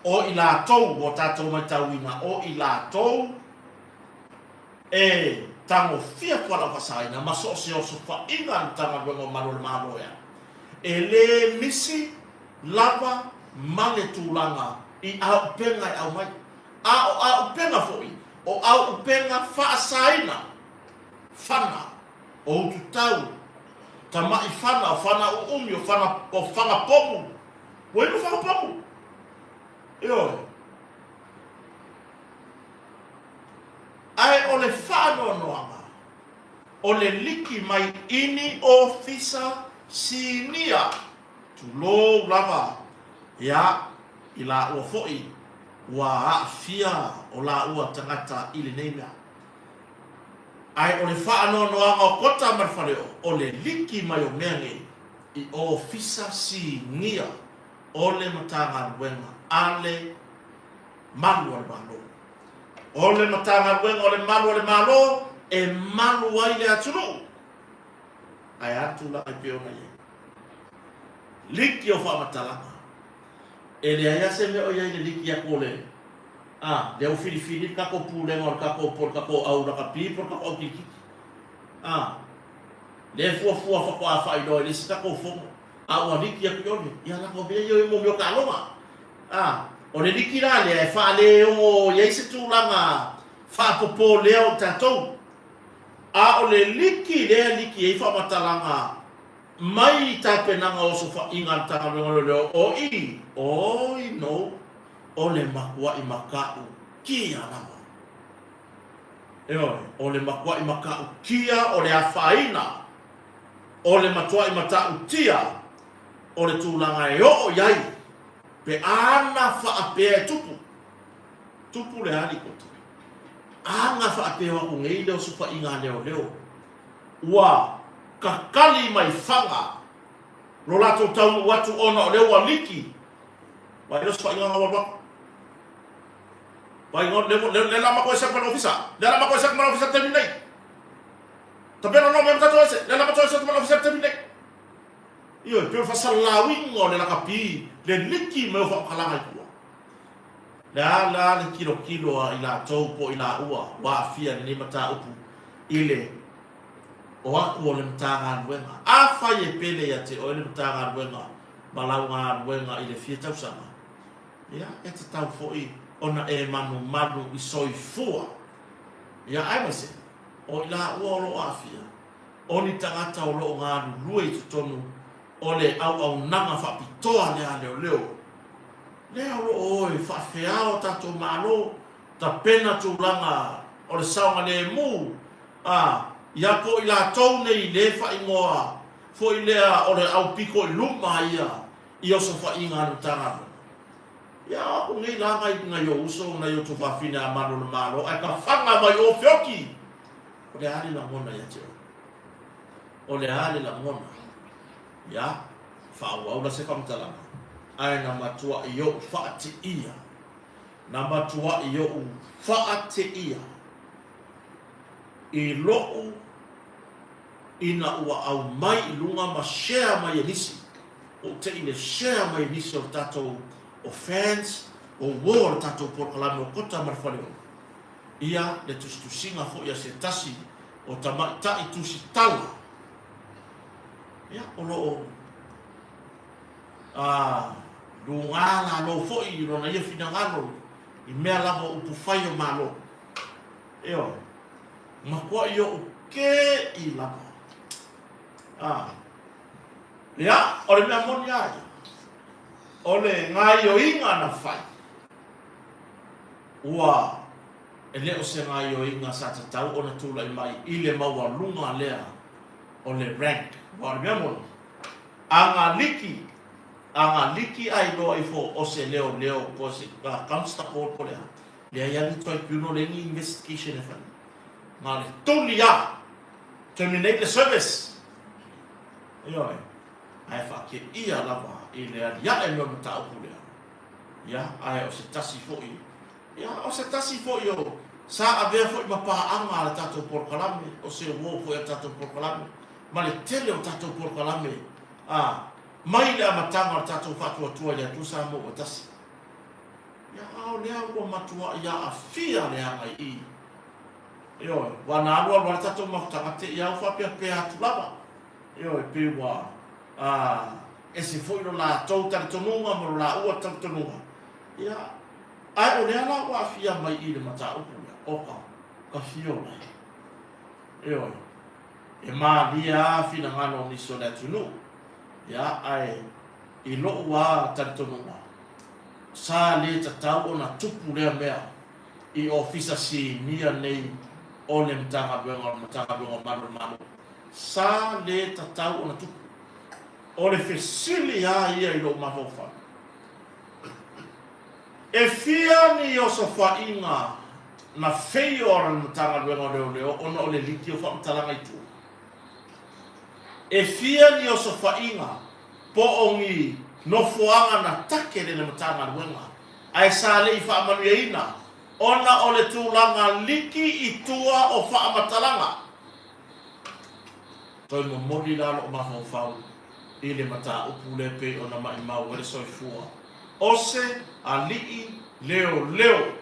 O i latou ua tatou matauina, o i latou e tagofia fualaau faasaina ma so o se osofaiga a le Matagaluega o Malu o le Malo e alu, e le misi lava ma le tulaga i auupega e aumai. A o auupega foi, o auupega faasaina, fana. O Ututau, tamaʻi fana, o fana uumi, o fana, o faga pomu. Ua inu faga pomu. Ioe. Ae o le faanoanoaga, o le liki mai ini ofisa sinia, tulou lava, ia, i laua foi ua aafia o laua tagata i lenei mea. Ae o le faanoanoaga o Kota ma le Faleoo, o le liki mai o mea nei i ofisa sinia o le Matagaluega a le Malu a le Malo. O le Matagaluega o le Malu a le Malo e malu ai le atunuu. Ae a le tulaga e pei ona i ai? Liki o faamatalaga. E leai lava se mea o i ai i le liki atu o le, a, lea ua filifili le tatou pulega o le tatou, po o le tatou au lakapi po o le tatou au kilikiti. A, lea e fuafua faatoa faailoa i le isi tatou fono, a ua liki atu i o le, ia lako mea ia mo mea o taaloga. A, o le liki la lea e faaleogo i ai se tulaga faapopolea o tatou. A o le liki lea e liki ai faamatalaga Mai i tapenaga osofaiga a le Matagaluega o Leoleo o i, oi no, o le matuaʻi mataʻukia lava. Ioe, o le matuaʻi mataʻukia o le afaina, o le matuaʻi mataʻutia o le tulaga e oo i ai pe ana faapea e tupu. Tupu le a lipoti? Ana faapea o aku nei le osofaiga a leoleo Ua kakali mai Faga lo latou taunuu atu ona o lea ua liki mai le osofaiga na ua alu atu. Vai no le le le la matou ese atu ma le ofisa. Le la matou ese atu ma le ofisa i le taimi lenei. Tapena no mea ma tatou ese. Le la matou ese atu ma le ofisa i le taimi lenei. Ioe, pei o le faasalalauina o le lakapi, le liki mai o faamatalaga i tua. Le a la le tilotilo a i latou po o i laua ua aafia i lenei mataupu i le o atu o le Matagaluega? Afai e pele ia te oe le Matagaluega ma lau galuega i le fia tausaga, ia, e tatau foi ona e manumanu i soifua, ia, aemaise o i laua o lo o aafia, o ni tagata o lo o galulue i totonu o le auaunaga faapitoa lea a leoleo, lea o lo o o e faafeao tatou Malo, tapena tulaga o le saogalemu, a, ia po o i latou nei le faaigoa foi lea o le aupito i luma ia i osofaiga a le Matagaluega. Ia o aku nei la nai, nai ou uso, nai ou tuafafine a malu o le Malo, ae tafaga mai o feoki! O le a le lagona ia te oe? O le a le lagona? Ia, faaauau la se faamatalaga, ae na matuai ou faateia, na matuai ou faateia i lo'u ina ua aumai i luga ma share mai e nisi, ua ou te'i le share mai e nisi o le tatou o fans, o uo o le tatou polokalame o Kota ma le Faleolo. Ia, le tusitusiga foi a se tasi o tamaitai tusitala, ia, o lo o a luga lalo foi i lona ia finagalo i mea lava o upufai o Malo. Ioe, matuai ou kei lava. A, ia, o le mea moni lava ia, o le gaioiga na fai, Ua e le o se gaioiga sa tatau ona tulai mai i le maualuga lea o le rank. Aua o le mea moni, a ga liki, a ga liki a iloa ifo o se leoleo po o se constable po o le a, leai lava ni tribunal, leai ni investigation e fai. Na o le tuli lava, terminate le service. Ioe, ae faateia lava i le aliae mai o le mataupu lea. Ia, ae o se tasi foi, ia, o se tasi foi o, sa avea foi ma paaga a le tatou polokalame, o se uo foi a le tatou polokalame, ma le tele o tatou polokalame, a, mai le amataga o le tatou faatuatua i le Atua Samoa ua tasi. Ia, a o lea ua matuai aafia le agai i, ioe, ua na alualu lava le tatou mafutaga te i a ua faapeapea atu lava. Ioe, pei ua, a, ese foi lo latou talitonuga ma lo laua talitonuga, ia, ae o lea la ua aafia mai i le mataupu lea, o ka, ka fiola. Ioe, e malie lava finagalo o nisi o le atunuu, ia, ae i lo'u lava talitonuga, sa le tatau ona tupu lea mea i ofisa sinia nei o le Matagaluega o le Matagaluega o Malu o le Malo. Sa le tatau ona tupu. O le fesili lava ia i lou mafaufau, E fia ni osofaiga na feio a le Matagaluega o Leoleo ona o le liki o faamatalaga i tua? E fia ni osofaiga po o ni nofoaga na takele le Matagaluega ae sa le i faamanuiaina ona o le tulaga liki i tua o faamatalaga? Toe momoli la lou mafaufau i le mataupu lea pei ona maimau ai le soifua o se alii leoleo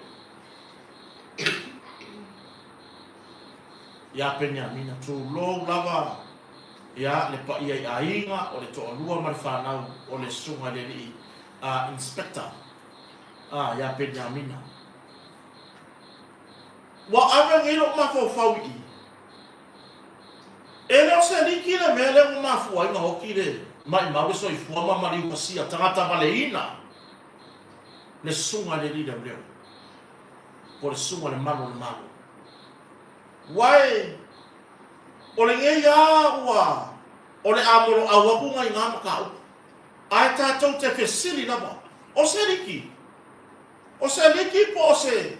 ia Peniamina. Tulou lava ia le paia i aiga o le toalua ma le fanau o le susuga i le alii Inspector ia Peniamina. Ua ave nei lou mafaufau i i. E le o se liki le mea lea ua mafua ai ona oti le maimau le soifua ma maliu pasia tagata valeina le susuga i le alii leoleo po o le susuga i le malu o le Malo. Uae o lenei a ua o le a moloau atu nai na mataupu ae tatou te fesili lava o se liki O se liki po o se,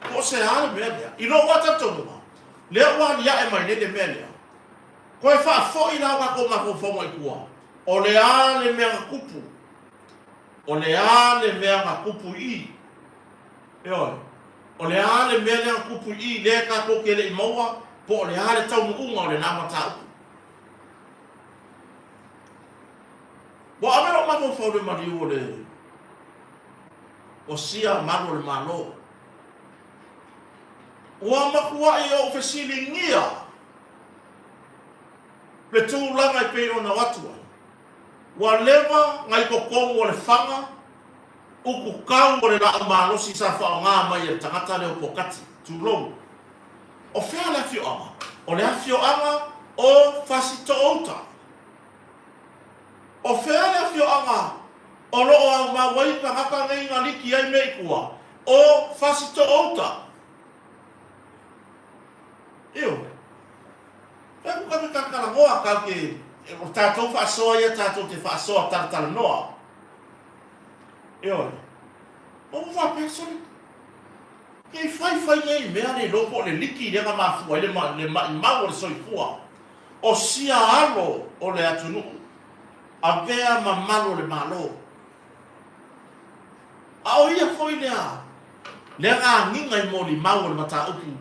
po o se a le mea lea? I lou lava talitonuga, lea ua aliae mai nei le mea lea, toe faafoi la o tatou mafaufauga i tua, o le a le mea na tupu? O le a le mea na tupu i i? Ioe, o le a le mea lea na tupu i i lea tatou te le i maua po o le a le taunuuga o lena mataupu? Ua ave lou mafaufau i le maliu o le o sia malu o le Malo. Ua matuai ou fesiligia le tulaga e pei ona o atu ai. Ua leva na i totonu o le faga utu kau o le laau malosi sa faaaoga mai e le tagata lea o Pokati, tulou. O fea le afioaga? O le afioaga o Fasitoouta. O fea le afioaga o lo o aumau ai tagata nei na liki ai mea i tua? O Fasitoouta. Ioe. Fai atu tatou talatalanoa, tatou te, o tatou faasoa ia tatou te faasoa talatalanoa. Ioe. Ua ou faapea, sole, nei fai fai nei mea le iloa po o le liki lea na mafua ai le maimau o le soifua o sia alo o le atunuu, avea ma malu o le Malo. A o ia foi lea lea na agiga i molimau o le mataupu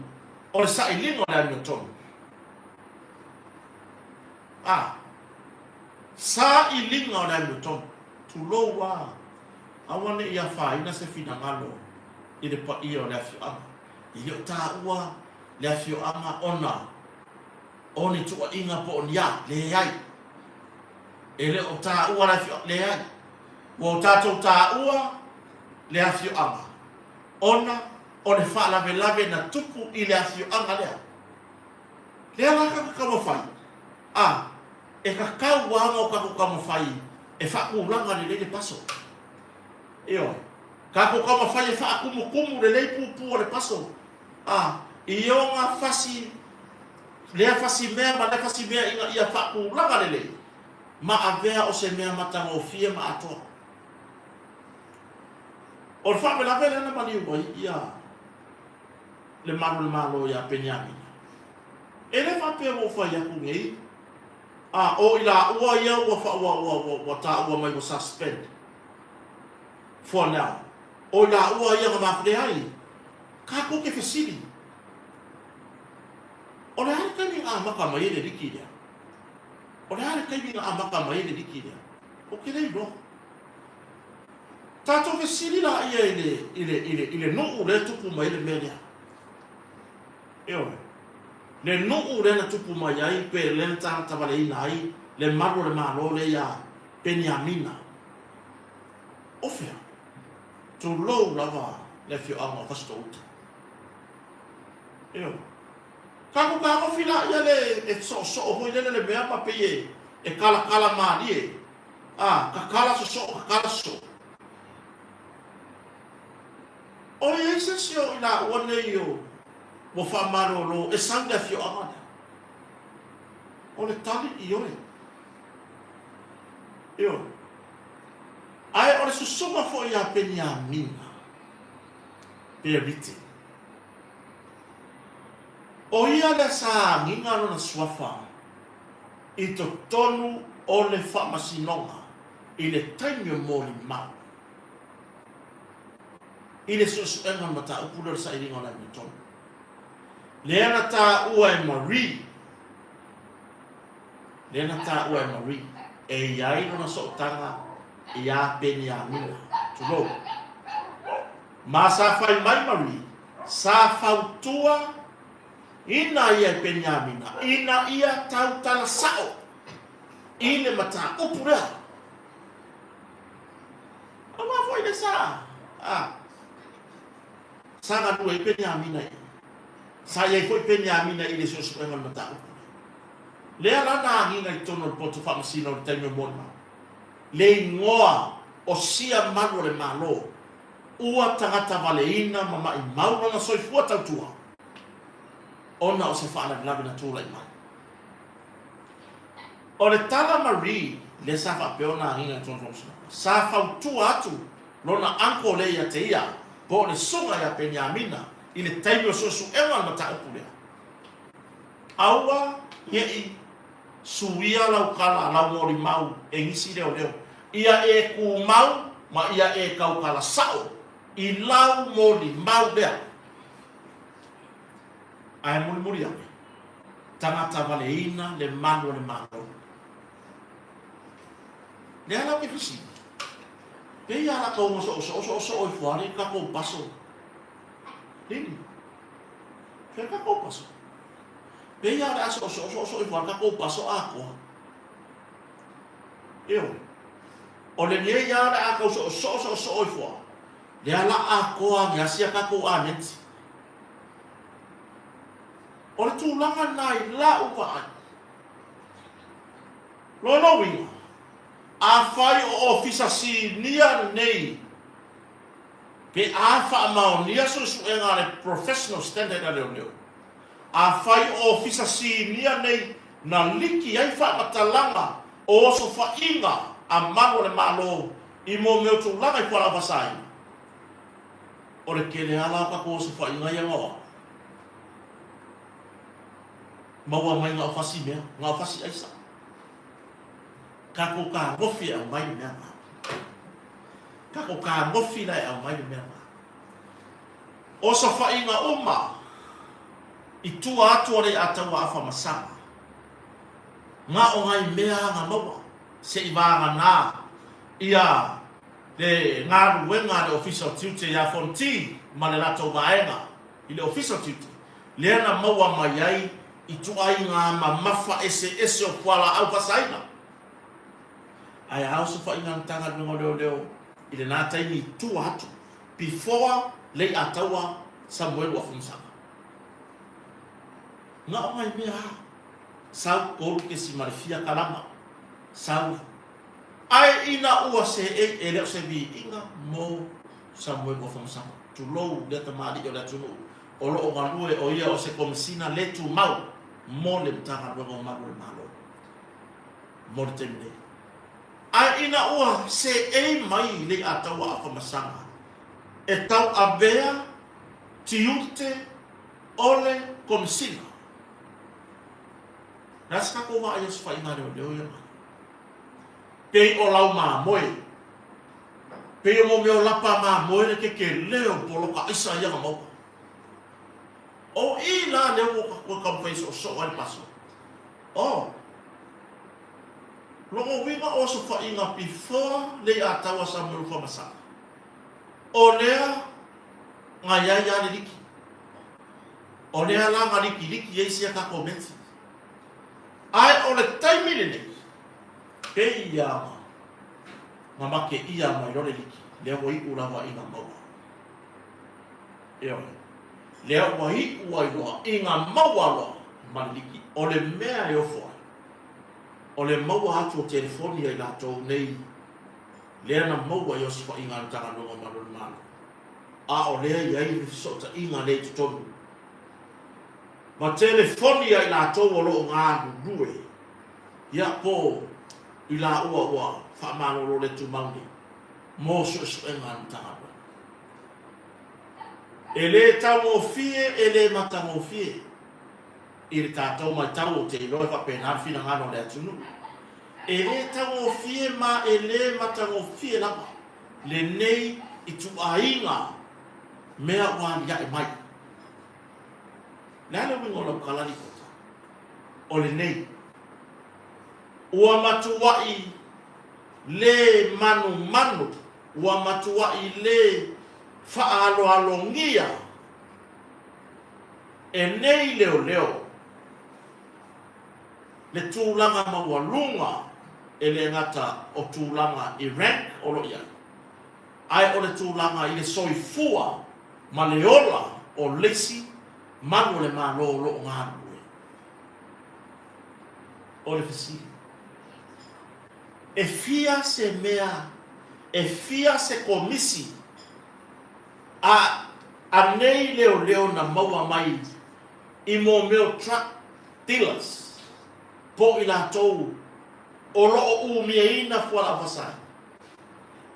o le sailiga o le amiotonu. A, sailiga o le amiotonu. Tulou lava, aua ne i afaina se finagalo i le paia o le afioaga. E le o taua le afioaga ona o ni tuuaiga po o ni a, leai. E le o taua le afioaga, leai. Ua o tatou taua le afioaga ona o le faalavelave na tupu i le afioaga lea. Lea la tatou taumafai, a, e tatau lava ona o tatou taumafai e faatulaga lelei le paso. Ioe. Tatou taumafai e faatumutumu lelei pupu o le paso, a, i ona fasi, lea fasi mea ma lea fasi mea ina ia faatulaga lelei ma avea o se mea matagofie ma atoa. O le faalavelave lea na maliu ai ia le malu o le Malo ia Peniamina, e le faapea ua ou fai atu nei, a o i laua ia ua, ua, ua, ua, ua taua mai ua suspend for now. O i laua ia na mafua, leai, tatou te fesili, o le a le taimi na amata mai ai le liki lea? O le a le taimi na amata mai ai le liki lea? Ou te le iloa. Tatou fesili laia i le, i le, i le, i le nuu lea e tupu mai ai le mea lea. Ioe. Le nuu lea na tupu mai ai, pe lea na tagatavaleina ai le malu o le Malo lea ia Peniamina. O fea? Tulou lava le afioaga o Fasitouta. Ioe. Tatou taofi laia le e soosoo foi lele le mea ma pei e, e kalakala malie. A, tatala sosoo, tatala sosoo. O i ai se isi o i laua nei o ua faamalolo e sau i le afioaga lea? O le tali, ioe. Ioe. Ae o le susuga foi ia Peniamina, Perite, o ia lea sa agiga lona suafa i totonu o le faamasinoga i le taimi o molimau i le suesuega o le mataupu lea o le sailiga o le amiotonu. Lea na taua e Marie, lea na taua e Marie, e i ai lona sootaga iā Peniamina, tulou. Ma sa fai mai Marie, sa fautua Ina ia e Peniamina, ina ia tautala sao i le mataupu lea. Aua foi le sa, a, sa galue ai Peniamina i, sa i ai foi Peniamina i le suesuega o le mataupu lea. Lea la na agiga i totonu o le poto faamasino i le taimi o molimau, le igoa o sia malu o le Malo, ua tagatavaleina ma maimau lona soifua tautua. ona o se faalavelave na tulai mai. O le tala Marie lea sa faapea ona agiga i totonu o faamasinoga, sa fautua atu lona uncle lea ia te ia, po o le susuga ia Peniamina i le taimi o suesuega o le mataupu lea, Aua ne i suia lau tala, lau molimau e nisi leoleo. Ia e tumau ma ia e tautala sao i lau molimau lea. Ae mulimuli ane, tagata valeina le malu o le Malo. Lea la ou te fesili, pei a la tau soosoo soosoo ifo lava le tatou paso? Lili, fea le tatou paso? Pei a o le a soosoo soosoo ifo lava le tatou paso atoa. Ioe. O lenei lava o le a tau soosoo soosoo ifo lava, lea la atoa ane lava sia tatou aneti. O le tulaga lena i lau vaai. Lona uiga, afai o Ofisa Sinia nei pe a faamaonia suesuega a le Professional Standard a Leoleo, afai o Ofisa Sinia nei na liki ai faamatalaga o osofaiga a malu o le Malo i mea o tulaga i fualaau fasaina, o le tele lava la o tatou osofaiga ia na o au. Maua mai na o fasi mea, na o fasi aisa. Tatou tagofi e aumai le mea na. Tatou tagofi la e aumai le mea na. Osofaiga uma i tua atu o le Ataua Afa Masaga, na o nai mea na maua se i vagana ia le galuega a le Ofisa o Tiute ia Fonti ma le latou vaega i le Ofisa o Tiute, lea na maua mai ai ituaiga mamafa eseese o fualaau fasaina. Ae a osofaiga a le Matagaluega o Leoleo i lena taimi i tua atu, before Leiataua Samuelu Afamasaga. Na o nai mea a, sau 3 le fia kalama, sau. Ae ina ua seei, e le o se viiga mo Samuelu Afamasaga, tulou lea tamalii o le atunuu o lo o galue o ia o se Komesina le tumau mo le Matagaluega o Malu o le Malo mo le taimi nei. Ae ina ua seei mai Leiataua Afamasaga e tauavea tiute o le Komesina, le a se tatou vaai osofaiga leoleo ia mai? Pei o lau mamoe. Pei o mo mea o lapa mamoe le kekele o poloka aisa ia na maua. O i la lea ua ua taumafai e soosoo ai le paso. Oh. Lona uiga o osofaiga before Leiataua Samuelu Famasaga. O lea na iai a le liki. O lea la na likiliki ai sia tatou meti. Ae o le taimi lenei, pei ia na make ʻia mai loa le liki, lea ua iʻu lava i na maua. Ioe. Lea ua iʻu ai loa i na maua loa ma le liki. O le mea e ofo ai, o le maua atu o telefoni a i latou nei lea na maua i osofaiga a le Matagaluega o Malu o le Malo, a o lea i ai le fesootaiga lea i totonu ma telefoni a i latou o lo o galulue, ia po i laua ua faamalolo le tumau nei mo suesuega a le Matagaluega. E le taugofie, e le matagofie i le tatou matau, ou te iloa e faapena le finagalo o le atunuu. E le taugofie ma e le matagofie lava lenei ituaiga mea ua aliae mai. Le a le uiga o lau tala lipota? O lenei. Ua matuai le manumanu, ua matuai le faaaloalogia e nei leoleo le tulaga maualuga e le gata o tulaga i rank o lo o i ai, ae o le tulaga i le soifua ma le ola o le isi malu o le Malo o lo o galulue. O le fesili, e fia se mea, e fia se komisi a a nei leoleo na maua mai i mō mea o truck dealers po o i latou o lo o umiaina fualaau fasaina?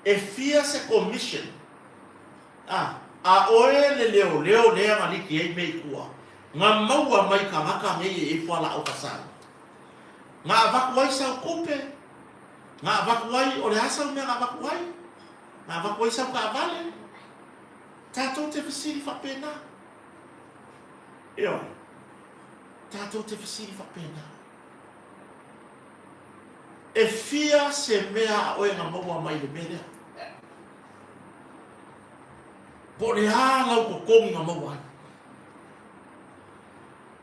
E fia se commission A, a oe le leoleo lea na liki ai mea i tua, na maua mai tagata nei e i ai fualaau fasaina. Na avatu ai sau tupe, na avatu ai, o le a sau mea na avatu ai? Na avatu ai sau taavale? Tatou te fesili faapena. Ioe. Tatou te fesili faapena. E fia se mea a oe na maua mai le mea lea? Po o le a lau totogi na maua ai?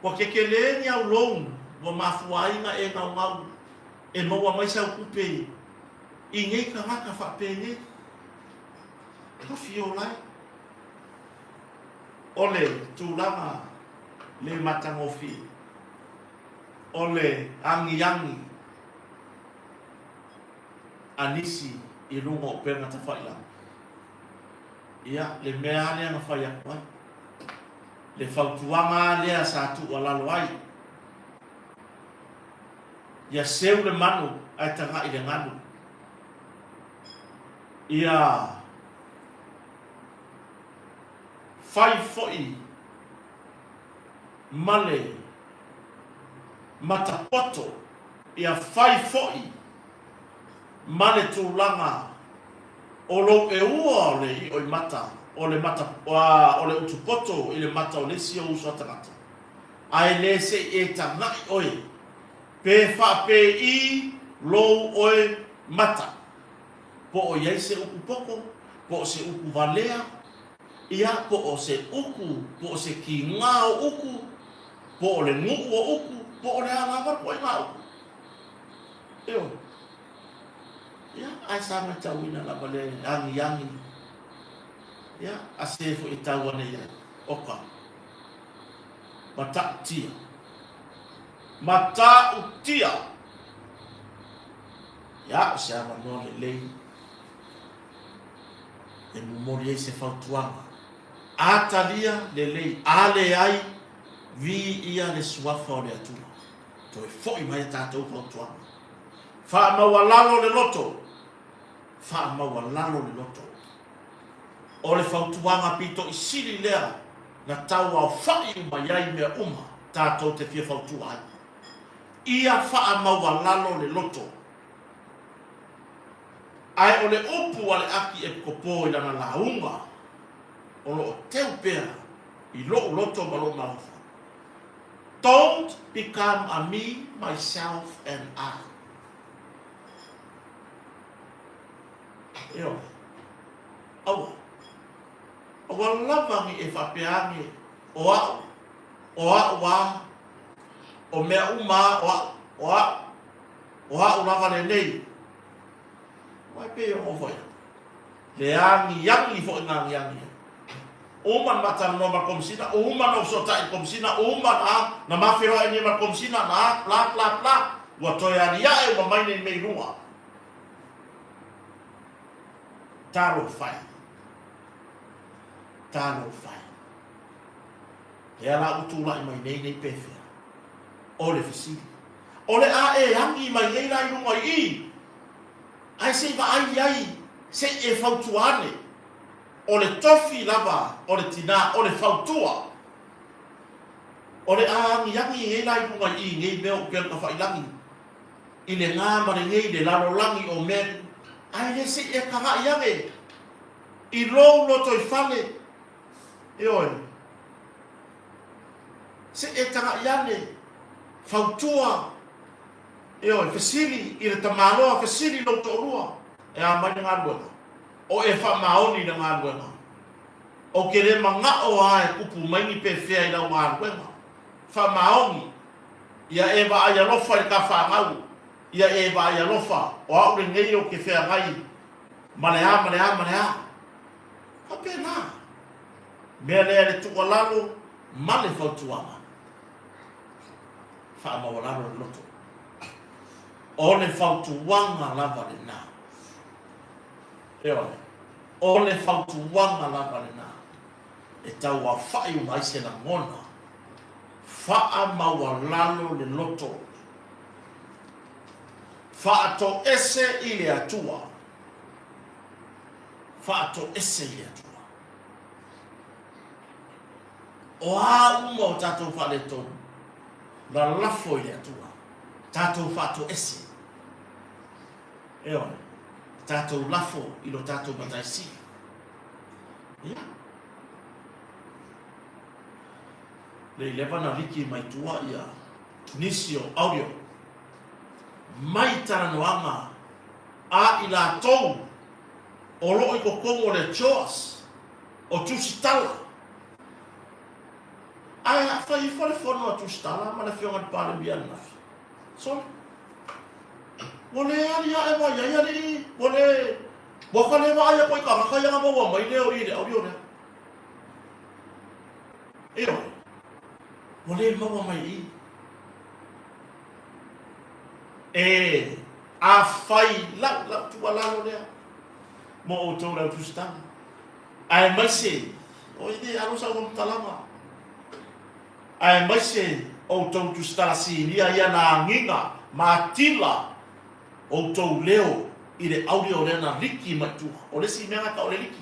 Ua kekelē ni au loan ua mafua ai na e gaugau e maua mai sau tupe i nei tagata faapenei. Ka fia ola ai. O le tulaga le matagofie, o le agiagi a nisi i luga o upega tafailaga. Ia, le mea lava lea na fai atu ai, le fautuaga lava lea sa tuualalo ai, ia seu le manu ae tagai i le galu. Ia fai foi ma le matapoto, ia fai foi ma le tulaga o lou eua o le ioimata, o le mata, o le utupoto i le mata o le isi ou uso a tagata, ae le se i e tagai oe, pe faapei lou oe mata, po o i ai se upu poto, po o se upu valea, ia, po o se uku, po o se kigā o uku, po o le nuʻu o uku, po o le a lava le ituaiga uku. Ioe. Ia, ae sa matauina lava le agiagi, ia, a se foi e tau ane i ai, oka, matautia. Matautia! Ia, o se avanoa lelei e momoli ai se fautuaga. A talia lelei, a leai, viia le suafa o le Atua. Toe foi mai a tatou fautuaga. Faamaualalo le loto, faamaualalo le loto. O le fautuaga pito i sili lea na tauaofa'i uma i ai mea uma tatou te fia fautua ai. Ia faamaualalo le loto. Ae o le upu a le Aki Epikopo i lana lauga, o lo o teu pea i lo'u loto ma lo'u mafaufau, Don't become a me, myself and I. Ioe. Aua. Aua lava ne i e faapea ane, o a'u, o a'u a, o mea uma a, o a'u, o a'u, o a'u lava lenei. Aua e pei ona ou fai atu, le agiagi foi na agiagi ai. Uma ona maatalanoa ma le Komesina, uma ona ou fesootai i le Komesina, uma ona, na ma feiloai nei ma le Komesina, na, bla, bla, bla, ua toe aliae uma mai nei mea i luga. Talofa e. Talofa e. Lea la ua tulai mai nei nei pefea? O le fesili. O le a e agi mai nei la i luga i i, ae se i vaai i ai, se i e fautua ane. O le tofi lava o le tinā, o le fautua. O le a agiagi nei la i luga i i nei mea o upega tafailagi, i le gā ma le nei, le lalolagi o mea, ae le se i e tagaʻi ane i lou lotoifale, ioe, se i e tagaʻi ane, fautua, ioe, fesili i le tamaloa, fesili i lou toalua, e a mai le galuega? O e faamaoni i le galuega. Ou te le manao lava e kupu mai ni pefea i lau galuega. Faamaoni, ia e vaai alofa i le ta fanau, ia e vaai alofa, o au lenei ou te feagai ma le a ma le a ma le a. Faapena. Mea lea le tuualalo ma le fautuaga. Faamaualalo le loto. O le fautuaga lava lena. Ioe. O le fautuaga lava lena e tauaofa'i uma ai se lagona. Faamaualalo le loto. Faatoese i le Atua. Faatoese i le Atua. O a uma o tatou faaletonu, lalafo i le Atua. Tatou faatoese. Ioe. Tatou lafo i lo tatou Matai Sili. Ia. Le i leva na liki mai tua ia nisi o audio. mai talanoaga a i latou o lo o i totonu o le CHOGM o Tusitala. Ae a fai ifo le fono a Tusitala ma le Afioga i le Palemia ananafi, sole, ua le aliae mai ai alii, ua le, ua ka le vaai atu i tagata ia na maua mai leo i le audio lea. Ioe, ua le maua mai i i. E, afai lau, lau tuualalo lea mo outou le au Tusitala, aemaise, oi le alo sau faamatalaga, aemaise outou Tusitala sinia ia na agiga ma atila outou leo i le audio lea na liki mai tua. O le isi mea na tau o le liki.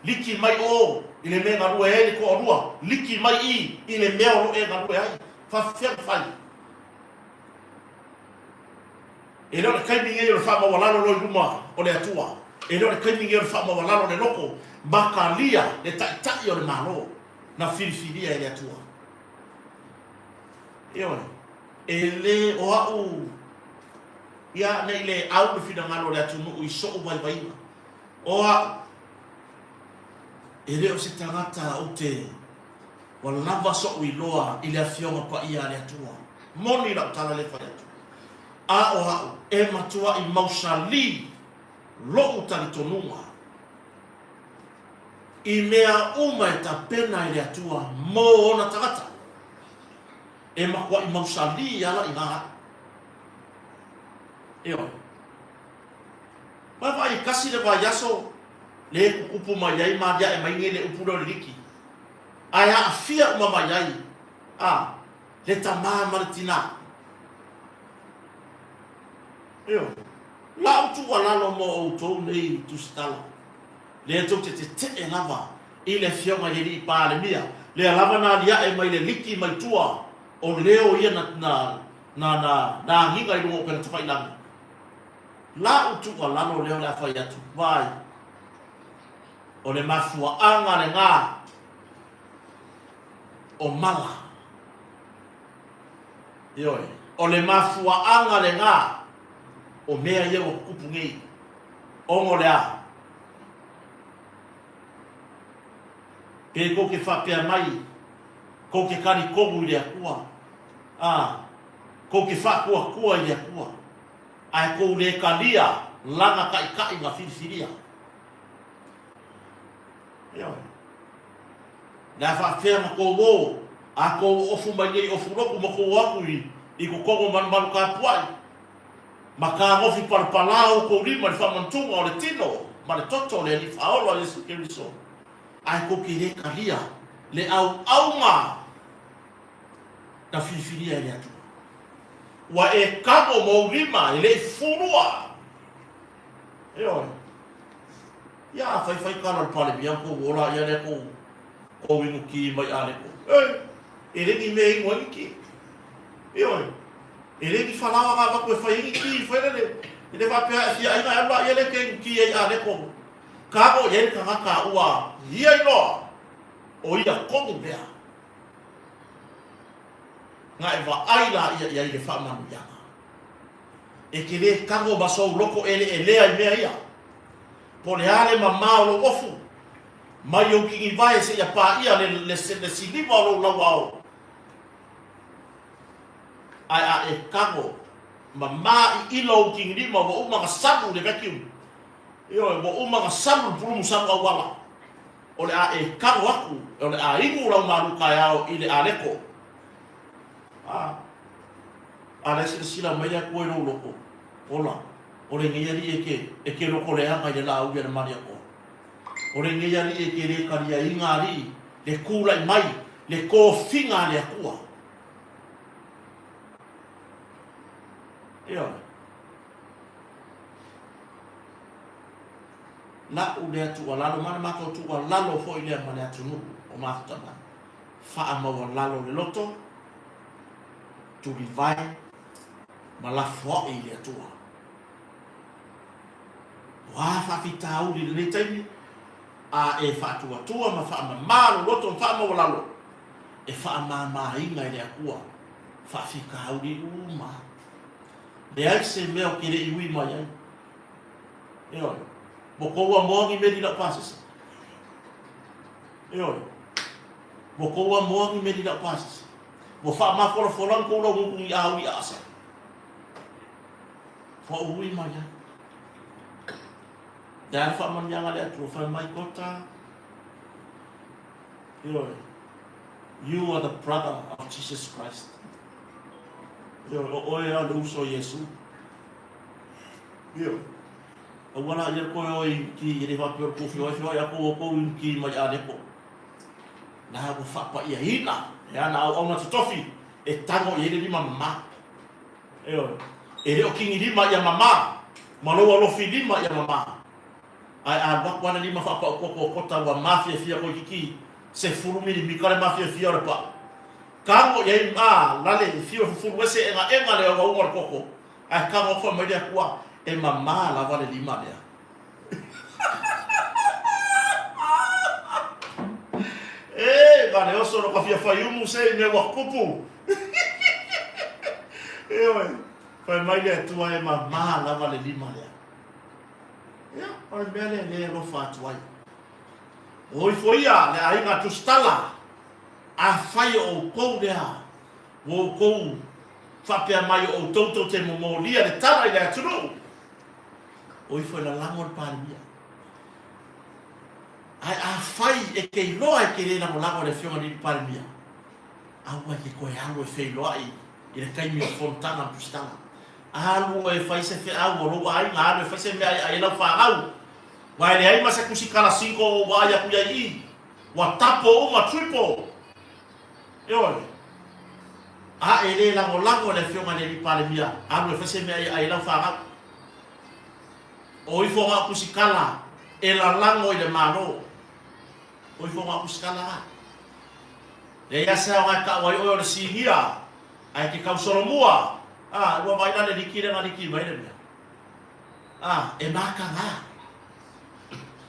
Liki mai o i le mea e galue ai le toalua, liki mai i i le mea o lo o e galue ai. Faafefea ona fai? E le o le taimi nei o le faamaualalo loa i luma o le Atua. E le o le taimi nei o le faamaualalo le loto ma talia le Taitai o le Malo na filifilia e le Atua. Ioe, e le o a'u ia nei le au le finagalo o le atunuu i so'u vaivaiga. O a'u, e le o se tagata ou te Ua lava so'u iloa i le Afioga Paia a le Atua. Moni lau tala lea e fai atu. A o a'u e matua'i mausali lo'u talitonuga i mea uma e tapena e le Atua mo ona tagata, e matua'i mausali ala i gā a'u. Ioe. Vaavaai e kasi le vaiaso le tutupu mai ai ma alia'e mai nei le upu lea o le liki. Ae aafia uma mai ai a le tamā ma le tinā. Ioe. Lau tuualalo mo outou nei tusitala, lea tou te tetee lava i le Afioga i le Alii Palemia, lea lava na aliae mai le liki mai tua o leo ia na, na, na, na, na agiga i luga o upega tafailagi. Lau tuualalo lea o le a fai atu, vaai, O le mafuaaga lenā o mala. Ioe, o le mafuaaga lenā o mea ia ua tutupu nei. Ona o le a? Pe tou te faapea mai, tou te talitonu i le Atua, a, tou te faatuatua i le Atua, ae tou le talia Lana taitai na filifilia. Ioe. Le a faafefea ona tou o, a tou ofu mai nei ofu lotu ma tou o atu i, i totonu o malumalu tapuai, ma tagofi palapala outou lima i le faamantuga o le tino ma le toto o le Alii Faaola o Iesu Keriso, ae tou te le talia le auauna na filifilia e le Atua. Ua e tago ma ou lima e le i fulua. Ioe. Ia a fai fai tala o le Palemia kou ola ia lea kou kou inu ki mai aleko. E, e le ni mea inu ai ni ki. Ioe. E le ni falaoa na avatu e fai ai ni ki fai lele. E le faapea e fia aiga e alu la ia lea ke inu ki ai aleko. Kago i ai le tagata ua ia iloa o ia tonu lea. Na e vaai la ia i ai le faamanuiaga. E te lē tago ma sou loko ʻeleʻelea i mea ia. Po o le a le mamā o lou ofu, mai ou tinivae seia paʻia le, le, le siliva o lou lauao, ae a e tago mamā iʻila ou tinilima ua uma ona salu i le vacuum, ioe, ua uma ona salu i le pulumu salu auala, o le a e tago aku, o le a inu lau malu taeao i le aleko. A. A la e silasila mai le Atua i lou loto, ola, o lenei alii e te, e te lotoleaga i le lāuli a le Maliakoa. O lenei alii e te lē taliaina alii le tulai mai, le tofiga a le Atua. Ioe. La'u lea tuualalo ma le matou tuualalo foi lea ma le atunuu o mafuta mai. Faamaualalo le loto, tulivae ma lafoa'i i le Atua. O a faafitauli i lenei taimi, a e faatuatua ma faamamā lou loto ma faamaualalo, e faamāmāina e le Atua faafitauli uma. Leai se mea ou te le i ui mai ai. Ioe. Ua tou amoa ni meli laupasese? Ioe. Ua tou amoa ni meli laupasese? Ua faamafolafola ni tou laugutu ni aui aasa? Ua ou ui mai ai. Le a le faamanuiaga a le Atua, fai mai Kota, ioe, you are the brother of Jesus Christ. Ioe, o oe lava o le uso o Iesu. Ioe. Aua la ia koe o i ki, e le faapea o le kou feoai feoai a kou o kou i ki mai Alepo. Na ua faapaiaina e ana auauna totofi e tago i ai le lima mamā. Ioe. E le o kigilima ia mamā, ma lou alofi lima ia mamā. Ae a alu atu lava le lima faapau koko o kota ua mafiafia koikiki, 10 milimita le mafiafia o le pau. Tago i ai a lale i fiu e fufulu ese egaega le auauga o le koko, ae tago atu fai mai le Atua, e mamā lava le lima lea. E, ma le oso no ka fia faiumu se i mea ua kupu. Ioe, fai mai le Atua e mamā lava le lima lea. Ia, o le mea lea lea e alofa atu ai. O ifo ia le aiga tusitala, afai o outou lea, ua outou faapea mai o outou tou te momolia le tala i le atunuu, o ifo e lalago le Palemia. Ae afai e te iloa e te le lagolago i le Afioga i le Palemia, aua e te toe alu e feiloai i le taimi o fonotaga ma tusitala. Alu e fai se feau a lou aiga, alu e fai se mea e ai lau fanau. Aua e leai ma se tusitala single o ou vaai atu i ai i i. Ua tapo uma, triple. Ioe. A e le lagolago i le Afioga i le Alii Palemia, alu e fai se mea e ai lau fanau. O ifo na o tusitala e lalago i le Malo. O ifo na o tusitala la. Leai lava se aoga e tau ai oe o le sinia, ae te tau solomua. A, ua vaai la le liki lea na liki mai le mea. A, e mataga.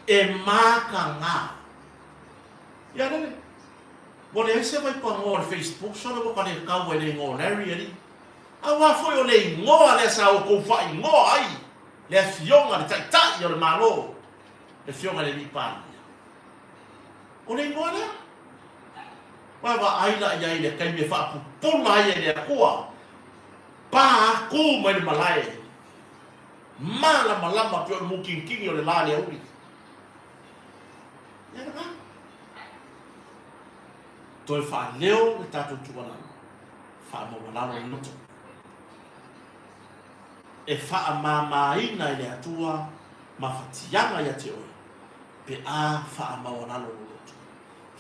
E mataga. Ia lele. Ua leai se vaipanoa o le Facebook, sole ua ka le tau ai le igoa o Larry alii. Aua foi o le igoa lea sa outou faaigoa ai le Afioga le Taitai o le Malo, le Afioga i le Alii Palemia. O le igoa lea. Ua vaai la i ai i le taimi e faapupula ai e le Atua, pa atu mai le malae, malamalama pei o le mutinitini o le la i le aoauli. Ia lena. Toe faaleo le tatou tuualalo, faamaualalo le loto. E faamamaina e le Atua mafatiaga ia te oe, pe a faamaualalo lou loto.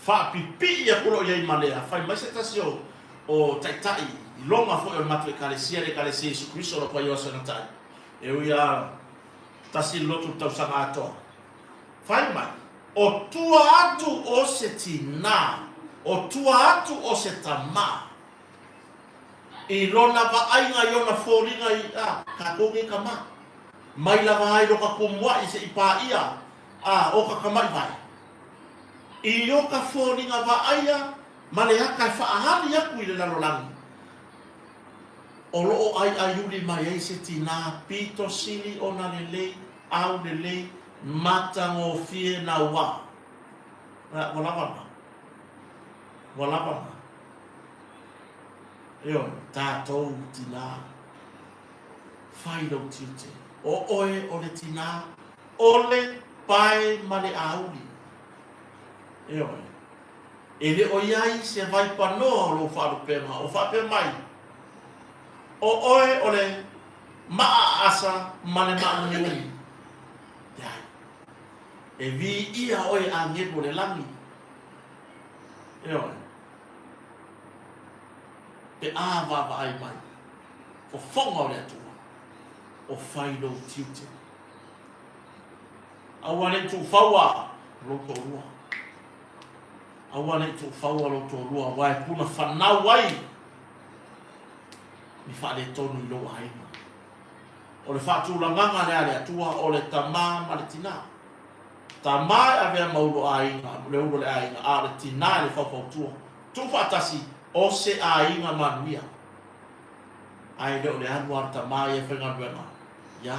Faapipii atu loa i ai ma lea, fai mai se tasi o, o taitai iloga foi o le matou Ekalesia, le Ekalesia Iesu Keriso o lo o paio aso e gatai, e ui lava tasi le lotu i le tausaga atoa. Fai mai, o tua atu o se tinā, o tua atu o se tamā, i lona vaaiga i ona foliga i a tatou nei tama, mai lava ai lo ka kumuaʻi seʻi paia a o ka tamaʻi vae. I o ka foliga vaaia ma le aka e faaali aku i le lalolagi, o lo o ʻaiʻaiuli mai ai se tinā pito sili ona lelei, au lelei, matagofie nauā. Ua lava na. Ua lava na. Ioe, tatou tinā, fai lou tiute. O oe o le tinā, o le pae ma le auli. Ioe. E le o i ai se vaipanoa o lou faalupega o faapea mai, O oe o le maa aasa ma le maaumiumi. Leai. E viia oe e agelu o le lagi. Ioe. Pe a vaavaai mai, fofoga o le Atua, o fai lou tiute. Aua ne i tuufaua lou toalua. Aua ne i tuufaua lou toalua, aua e puna fanau ai ni faaletonu i lou aiga. O le faatulagaga lea a le Atua, o le tama ma le tinā. Tama e avea ma ulu aiga, le ulu o le aiga, a o le tinā e le faufautua. Tuufaatasi, o se aiga manuia. Ae le o le alu a le tama ia e faigaluega, ia,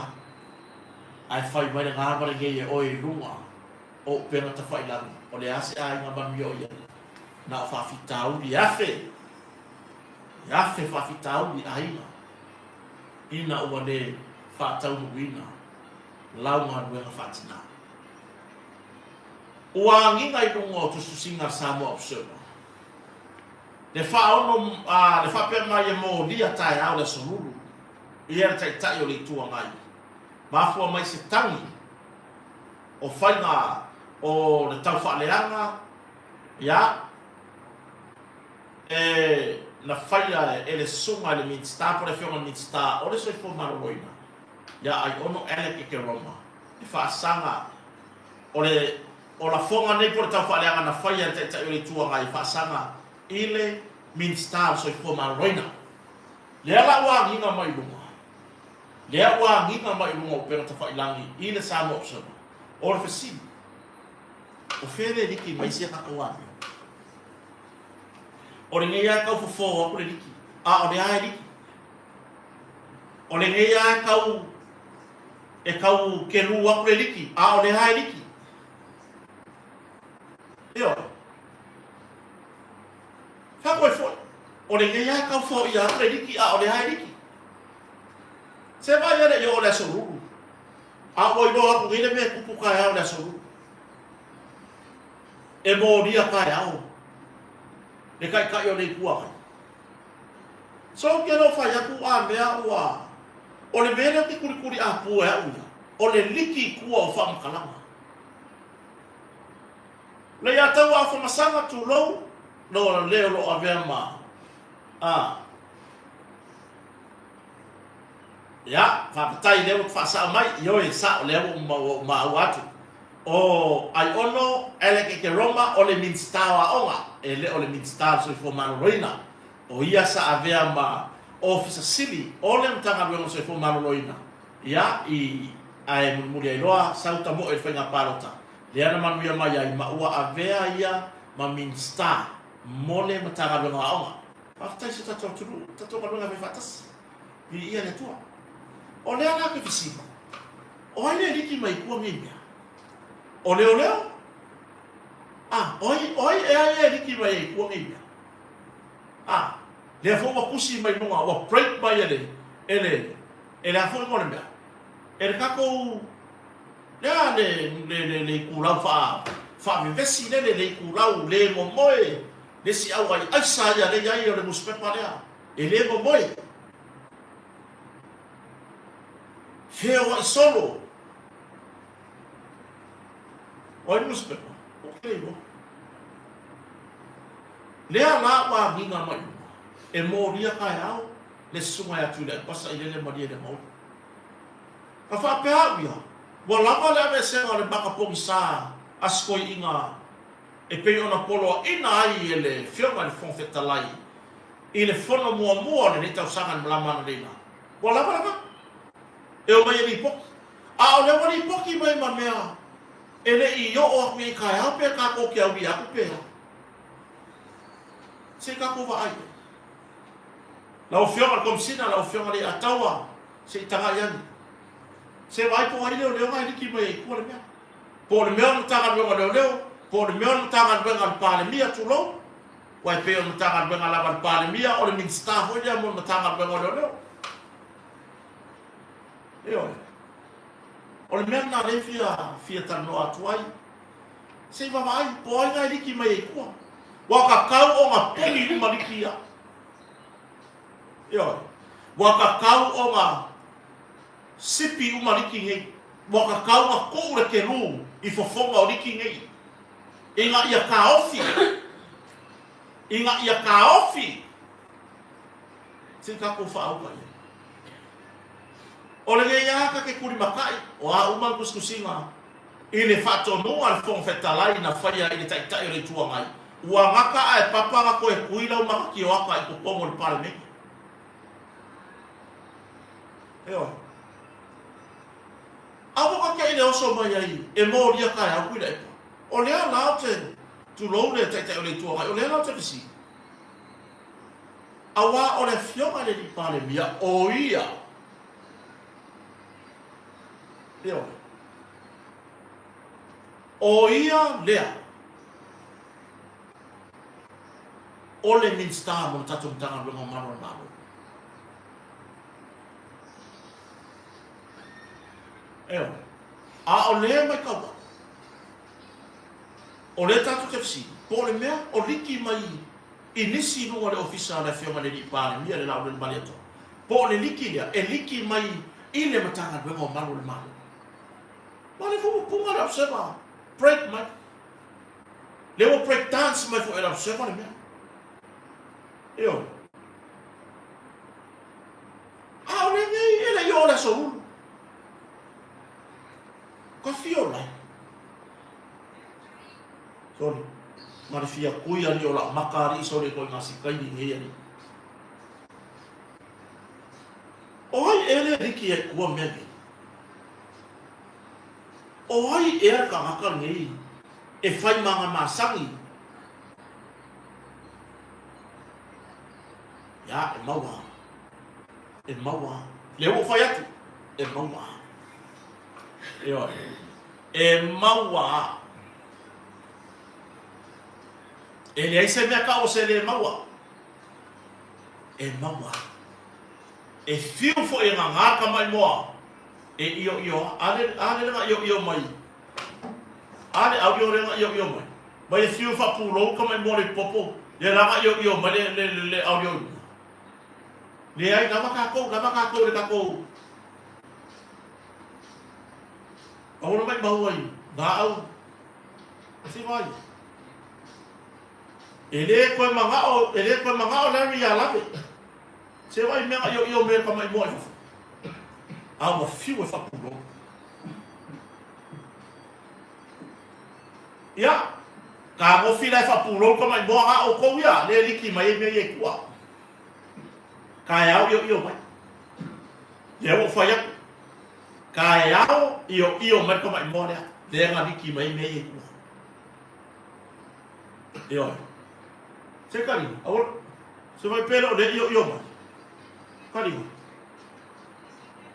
ae fai mai le ga ma lenei e oe i luga o upega tafailagi, o le a se aiga manuia o i ai? Na o faafitauli e afe, e afe faafitauli i aiga, ina ua le faataunuuina lau galuega faatina. Ua agiga i luga o tusitusiga a le Samoa Observer le faaono a le faapea mai e molia taeao le Aso Lulu ia le Taitai o le Itu Agai. Mafua mai se tagi o faiga o le taufaaleaga ia e na faia e le susuga i le Minisita po o le Afioga i le Minisita o le Soifua Maloloina ia Aiono Alec Ekeroma e faasaga O le o lafoga nei po o le taufaaleaga na faia e le Taitai o le Itu Agai e faasaga i le Minisita o le Soifua Maloloina. Lea la ua agiga mai luga, lea ua agiga mai luga o upega tafailagi i le Samoa Observer. O le fesili, o fea le liki mai sia tatou amio? O lenei lava e tau fofo atu le liki, a o lea lava e liki. O lenei lava e tau E tau kelū atu le liki, a o le a e liki? Ioe. Faamoe foi, o lenei lava e tau foia atu le liki, a o le a e liki? Se vaai e le i oo le Aso Lulu, a ua iloa atu nei le mea e tupu taeao i le Aso Lulu. E molia taeao le Taitai o le Itu Agai. So ou te le o fai atu a mea ua o le mea lea ou te kulikuli apu e au ia, o le liki i tua o faamatalaga. Le ia tau a famasaga tulou lo le o lo o avea ma a Ia, faafetai lea ua faasao mai, ioe, sao lea ua ou maua atu. O Aiono Alec Ekeroma o le Minisita o Aoga, e le o le Minisita o le Soifua Maloloina. O ia sa avea ma Ofisa Sili o le Matagaluega o le Soifua Maloloina, ia, i, ae mulimuli ai loa sau tamoe i le faiga palota, lea na manuia mai ai ma ua avea ia ma Minisita mo le Matagaluega o Aoga. Faafetai i si o tatou atunuu, tatou galuega e fai faatasi. Viia le Atua. O lea la ke fesili, o ai le liki mai i tua nei mea? O leoleo? A, o ai, o ai e ai e liki mai ai i tua nei mea? A, lea foi ua tusi mai luga, ua break mai e le, e le, e le a foi mo le mea? E le tatou, lea le, le, le, le itulau faa, faavevesi lele, le itulau le momoe, le isi auai aisa ia le iai o le newspaper lea. E le momoe. Feoai solo. O ai le nusipepa? Ou te le iloa. Lea la ua agiga mai luga, e molia taeao le susuga ia Tuilaepa sailele malie le mauli. Ka faapea au ia, ua lava le aveesega o le maka pogisa a si toeaina e pei ona poloaina ai e le Afioga i le Fofoga Fetalai i le fono muamua o lenei tausaga i le malama analeila, ua lava lena e omai e lipoti. A o lea ua lipoti mai ma mea e le i oo atu i ai taeao pe tatou te aulia atu pe a. Se i tatou vaai i ai. Lau Afioga i le Komesina, lau Afioga i le Ataua, se i tagai ane. Se vaai po o ai leoleo na e liki mai ai i tua le mea. Po o le mea o le Matagaluega o Leoleo, po o le mea o le Matagaluega a le Palemia, tulou, Aua e pei o le Matagaluega lava a le Palemia, o le Minisita foi lea mo le Matagaluega o Leoleo. Ioe. O le mea lena lea e fia, fia talanoa atu ai. Se i vaavaai, po o ai na e liki mai ai i tua. Ua tatau ona puni uma liki ia. Ioe. Ua tatau ona sipi uma liki nei. Ua tatau ona tuu le kelu i fofoga o liki nei. Ina ia taofi, ina ia taofi, se i tatou faaauka i ai. O lenei lava ta te tulimatai, o a uma ni tusitusiga i le faatonuga a le Fofoga Fetalai na faia i le Taitai o le Itu Agai, ua gata ae papa na toe tui lau matatioata i totonu o le Palemene. Ioe. Aua ka te i le oso mai ai e molia taeao Tuilaepa. O lea la ou te, tulou le Taitai o le Itu Agai, o lea la ou te fesili. Auā o le Afioga i le Alii Palemia, o ia, ioe, o ia lea o le Minisita mo le tatou Matagaluega o Malu a le Malo. Ioe. A o lea e matau atu, o lea tatou te fesili, po o le mea o liki mai i nisi i luga o le ofisa a le Afioga i le Alii Palemia, le Laulelmalietoa, po o le liki lea e liki mai i le Matagaluega o Malu o le Malo. Ma le foi ua puga le Observer break mai. Lea ua break dance mai foi e le Observer le mea. Ioe. A o lenei e le i oo le aso ulu. Ka fio lai. Sole. Ma le fia kui ali o la maka ali sole ko nga sikai ni nei ali. O ai e le riki e kua mea nei. O ai ea le tagata lenei e fai ma aga masani? Ia, e maua. E maua. Lea ua ou fai atu, e maua. Ioe. E maua. E leai se mea tau o se le maua. E maua. E fiu foi e gagā ka maimoa e ioio a le a le na ioio mai. A le auio le na ioio mai. Mai e fiu faapulou ka maimoa le popo le la na ioio mai le le le auio. Leai, lava tatou, lava tatou i le tatou Aua le maimau ai laau. Se vai. E le koe manao, e le koe manao Larry ia lawe. Se vai mea io io me ka maimoa i fafo. A ua fiu e faapulou. Ia, kagofi la e faapulou ka maimoa ga oukou ia, le liki mai ai mea ia i tua. Kaeao ioio mai. Lea ua ou fai atu. Kaeao ioio mai le tamaimoa lea. Lea na liki mai ai mea ia i tua. Ioe. Se kalina, aua, se vai pele o lea ioio mai. Kalina.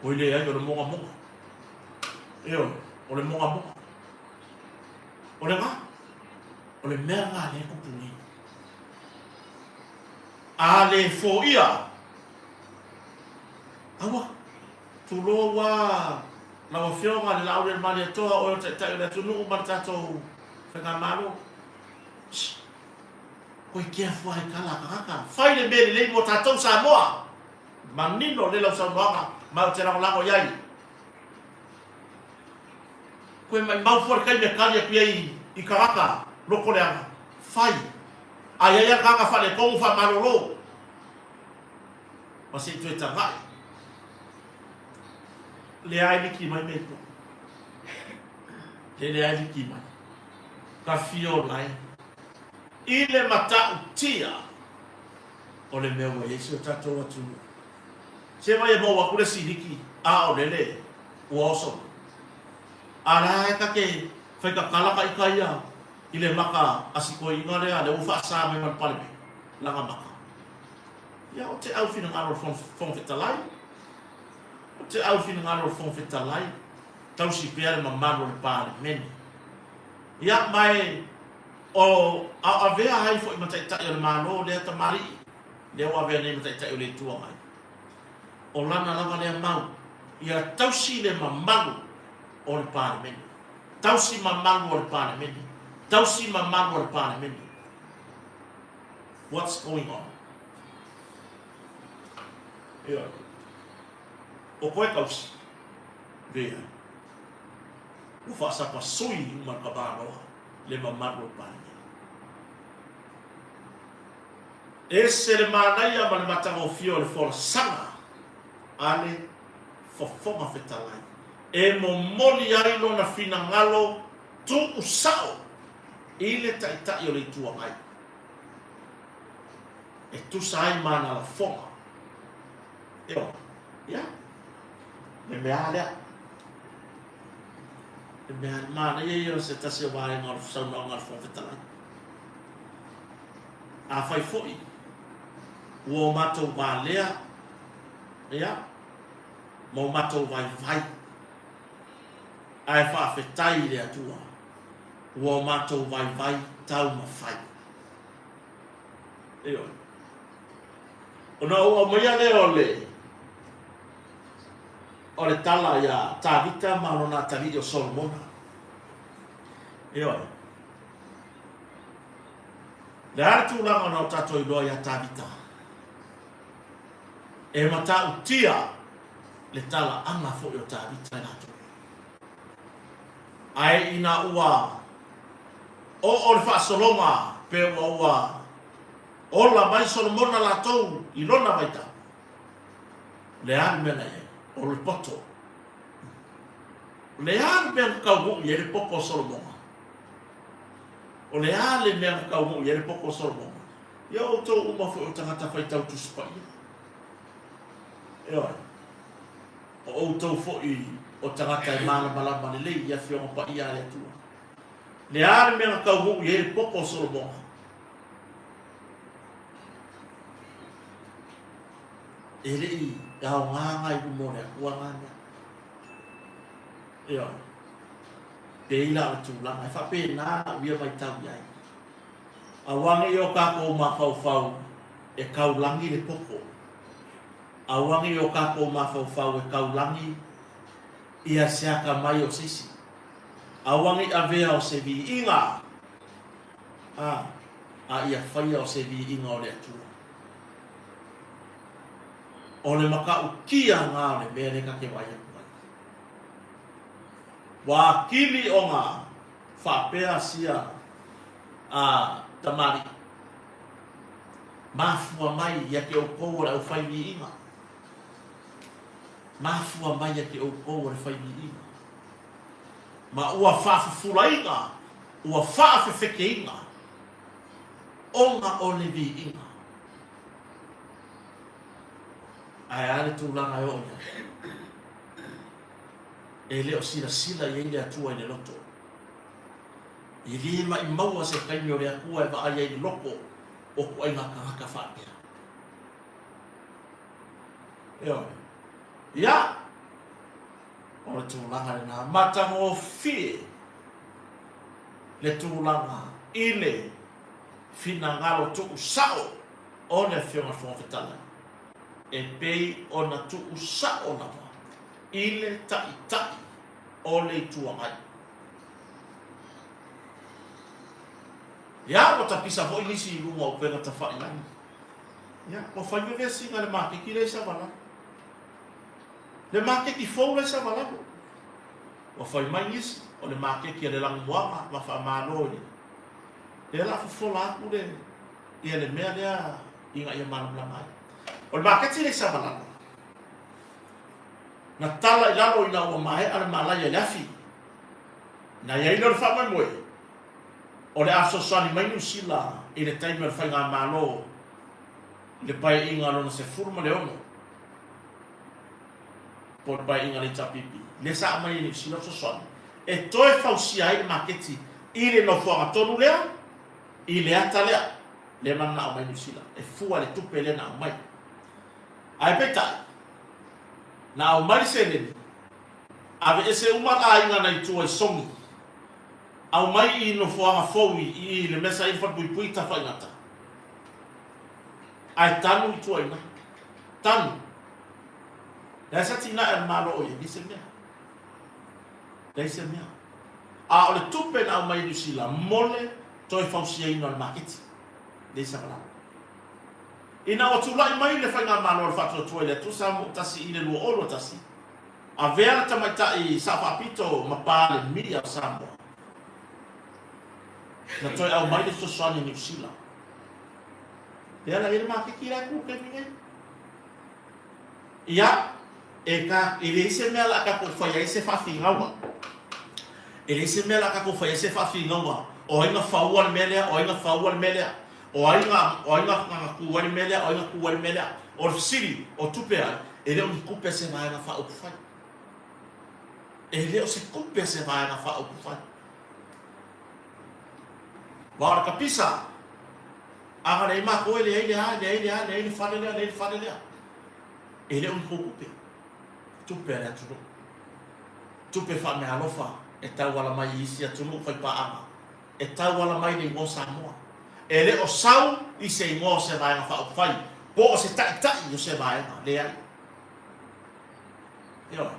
Oi leai, o le mogamoga. Ioe, o le mogamoga. O le ga, o le mea lena lea e tupu nei. A le foia, aua, tulou a lau Afioga le Laaulialemalietoa, oe o le Taitai o le atunuu ma le tatou Faigamalo. Shh. Koe careful ai kala a tagata. Fai le mea lelei mo tatou Samoa. Manino lea lau saunoaga ma ou te lagolago i ai. Koe maimau fua le taimi e kali atu ai i tagata loko leaga. Fai. A i ai a tagata faaletonu faamalolo. Ma se i toe tagai. Leai liki mai mea i tua. Le leai liki mai. Ka fiola e. I le matautia o le mea ua i ai si o tatou atunuu. Se mai e maua atu le siliki, a o lele ua oso mai. A la e ta te fai tatala ka ika ia i le maka a si toeaina lea, lea ua faasa mai ma le Palemene, lana maka. Ia, o te au finagalo o le Fofoga Fetalai, o te au finagalo o le Fofoga Fetalai, tausi pea le mamalu o le Palemene. Ia, ma e o a o avea ai foi ma Taitai o le Malo lea tamalii, lea ua avea nei ma Taitai o le Itu Agai. O lana lava lea mau, ia tausi le mamalu o le Palemene. Tausi mamalu o le Palemene. Tausi mamalu o le Palemene. What's going on? Ioe. O koe tausi. Leai. Ua faasapasui uma le tamaloa le mamalu o le Palemene. Ese le manaia ma le matagofie o le folasaga a le Fofoga Fetalai e momoli ai lona finagalo tuusao i le Taitai o le Itu Agai e tusa ai ma ana lafoga. Ioe, ia, le mea lava lea. Le mea manaia ia o se tasi o vaega o le saunoaga a le Fofoga Fetalai. Afai foi Ua o matou valea, ia, ma o matou vaivai, ae faafetai i le Atua, ua o matou vaivai taumafai. Ioe. Ona ou aumaia lea o le o le tala iā Tavita ma lona atalii o Solomona. Ioe. Le a le tulaga ona o tatou iloa iā Tavita? E matautia le talaaga foi o Tavita e latou. Ae ina ua oo le faasologa pe ua ua ola mai Solomona latou i lona vaitau, o le a le mea na i ai? O le poto. O le a le mea na taunuu i ai le poto o Solomona? O le a le mea na taunuu i ai le poto o Solomona? Ia outou uma foi o tagata faitau Tusi Paia. Ioe. O outou foi o tagata e malamalama lelei i Afioga Paia a le Atua. Le a le mea na taunuu i ai le poto o Solomona? E le i aoga na i luma o le Atua na mea. Ioe. Pei la o le tulaga e faapena lau ia matau i ai. Aua ne i o tatou mafaufau e taulagi le poto. Aua ne i o tatou mafaufau e taulagi ia se atamai o se isi. Aua ne i avea o se viiga, a, a ia faia o se viiga o le Atua. O le matautia lena o le mea lea ta te vaai atu ai. Ua atili ona faapea sia a tamalii, Mafua mai ia te outou o le aufai viiga. Mafua mai ia te outou o le fai viiga. Ma ua faafufulaina, ua faafefekeina ona o le viiga. Ae a le tulaga e oo i ai? E le o silasila i ai le Atua i le loto. E le maʻimaua se taimi o le Atua e vaai ai i le loko o ituaiga tagata faapea. Ioe. Ia, o le tulaga lena matagofie le tulaga i le finagalo tuusao o le Afioga i le Fofoga Fetalai, e pei ona tuusao lava i le Taitai o le Itu Agai. Ia, ua tapisa foi nisi i luga o upega tafailagi. Ia, ua fai vevesiga i le maketi lea i Savalalo. Le maketi fou la i Savalalo. Ua fai mai nisi, o le maketi a le Lanumoana ma faamalo i le... Lea la fofola atu le, ia le mea lea ina ia malamalama ai. O le maketi lea i Savalalo, na tala i lalo ina ua maea le malaia i le afi. Na i ai lea o le faamoemoe, o le a fesoasoani mai Niu Sila i le taimi o le faigamalo i le Paeaiga lona 16, po o le Paeaiga a le HRPP, lea sa aumai e Niu Sila fesoasoani e toe fausia ai le maketi i le nofoaga tonu lea, i le ata lea, lea mananao mai Niu Sila e fua i le tupe lea na aumai. Ae peitai, na aumai le seleni, aveese uma aiga na i tua i Sogi, aumai i nofoaga fou i i le mea sa i ai le falepuipui i Tafaigata, ae tanu i tua i ina. Tanu. Leai se atinae a le Malo o i ai, leai se mea. Leai se mea. A o le tupe na aumai e Niu Sila mo le toe fausiaina o le maketi, leai se avalao. Ina ua tulai mai le Faigamalo a le Faatuatua i le Atua Samoa 1 i le 2021, avea le tamaitai Sao Faapito ma Palemia o Samoa, na toe aumai le fesoasoani a Niu Sila. Lea la i ai le maketi la e tu i le taimi nei. Ia, e ta, e leai se mea la a tatou fai ai se faafinauga. E leai se mea la a tatou fai ai se faafinauga, o ai na faua le mea lea, o ai na faua le mea lea, o ai na, o ai na, na tu ai le mea lea, o ai na tu ai le mea lea. O le fesili, o tupe ai? E le o ni tupe a se Vaega Faaupufai. E le o se tupe a se Vaega Faaupufai. Aua o le kapisa. A leai matou e leai le a, leai le a, leai le fale lea, leai le fale lea. E le o ni tou tupe. Tupe a le atunuu. Tupe faameaalofa e tauala mai i isi atunuu faipaaga, e tauala mai i le igoa o Samoa. E le o sau i se igoa o se Vaega Faaupufai po o se taitai o se vaega, leai. Ioe.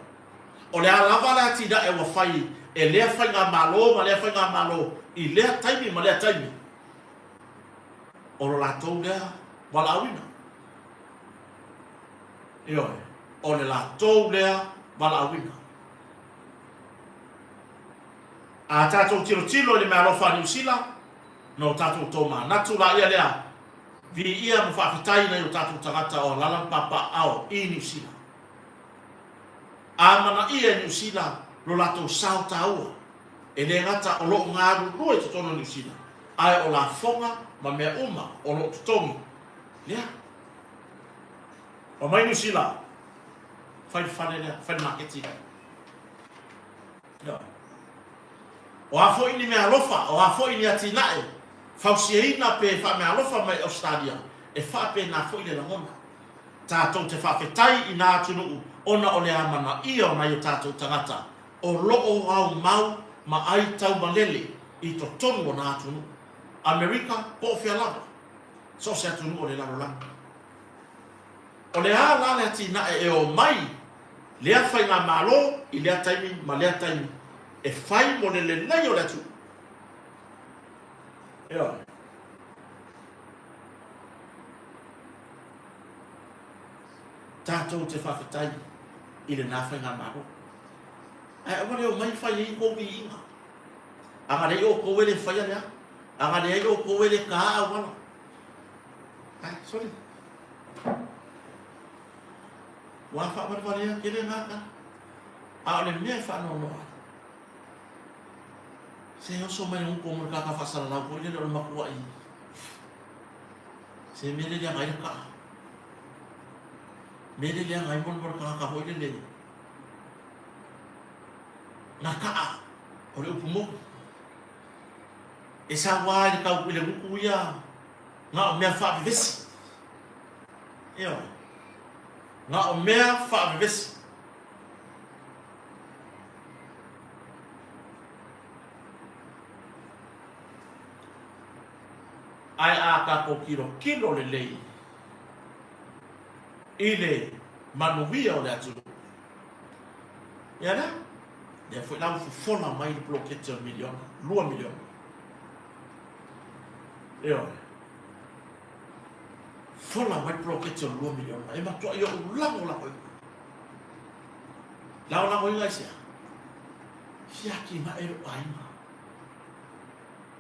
O le a lava le atinae ua fai e lea faigamalo ma lea faigamalo i lea taimi ma lea taimi, o lo latou lea valaauina. Ioe, o le latou lea valaauina. A tatou tilotilo i le meaalofa a Niu Sila, na o tatou tomanatu laia lea, viia ma faafetai i nai o tatou tagata o alala ma papaaao i Niu Sila. Amanaia e Niu Sila lo latou sao taua, e le gata o lo o galulue i totonu o Niu Sila, ae o lafoga ma mea uma o lo o totogi lea. Omai Niu Sila, fai le fale lea, fai le maketi lea. Ioe. O a foi ni meaalofa, o a foi ni atinae fausiaina pe faameaalofa mai Ausetalia, e faapena foi le lagona. Tatou te faafetai i nā atunuu ona o le amanaia o nai o tatou tagata o lo o aumau ma ai taumalele i totonu o nā atunuu. Amerika po o fea lava, so o se atunuu o le lalolagi. O le a la le atinae e omai lea faigamalo i lea taimi ma lea taimi e fai mo le lelei o le atunuu? Ioe. Tatou te faafetai i lena faigamalo. Ae aua le omai fai ai kou viiga. A na leai outou e le faia lea. A na leai outou e le taā auala. Ai, sorry. Ua faavalevalea tele na tala. A o le mea e faanoanoa ai, se oso mai le gutu mo le kaka faasalalau foi lele o le matuai. Se mea le leaga ai le kaa. Mea le leaga ai mo le tagata foi lele. Na kaa o le upu moni. E saua ai le tau i le gutu ia na o mea faavevesi. Ioe. Na o mea faavevesi. Ae a tatou tilotilo lelei i le manuia o le atunuu, ia lea, lea foi la ua fofola mai le poloketi o le miliona, $2 miliona. Ioe. Fola mai le poloketi o le $2 miliona, e matuai ou lagolagoina. Lagolagoina aisea? Fia atinae lou aiga.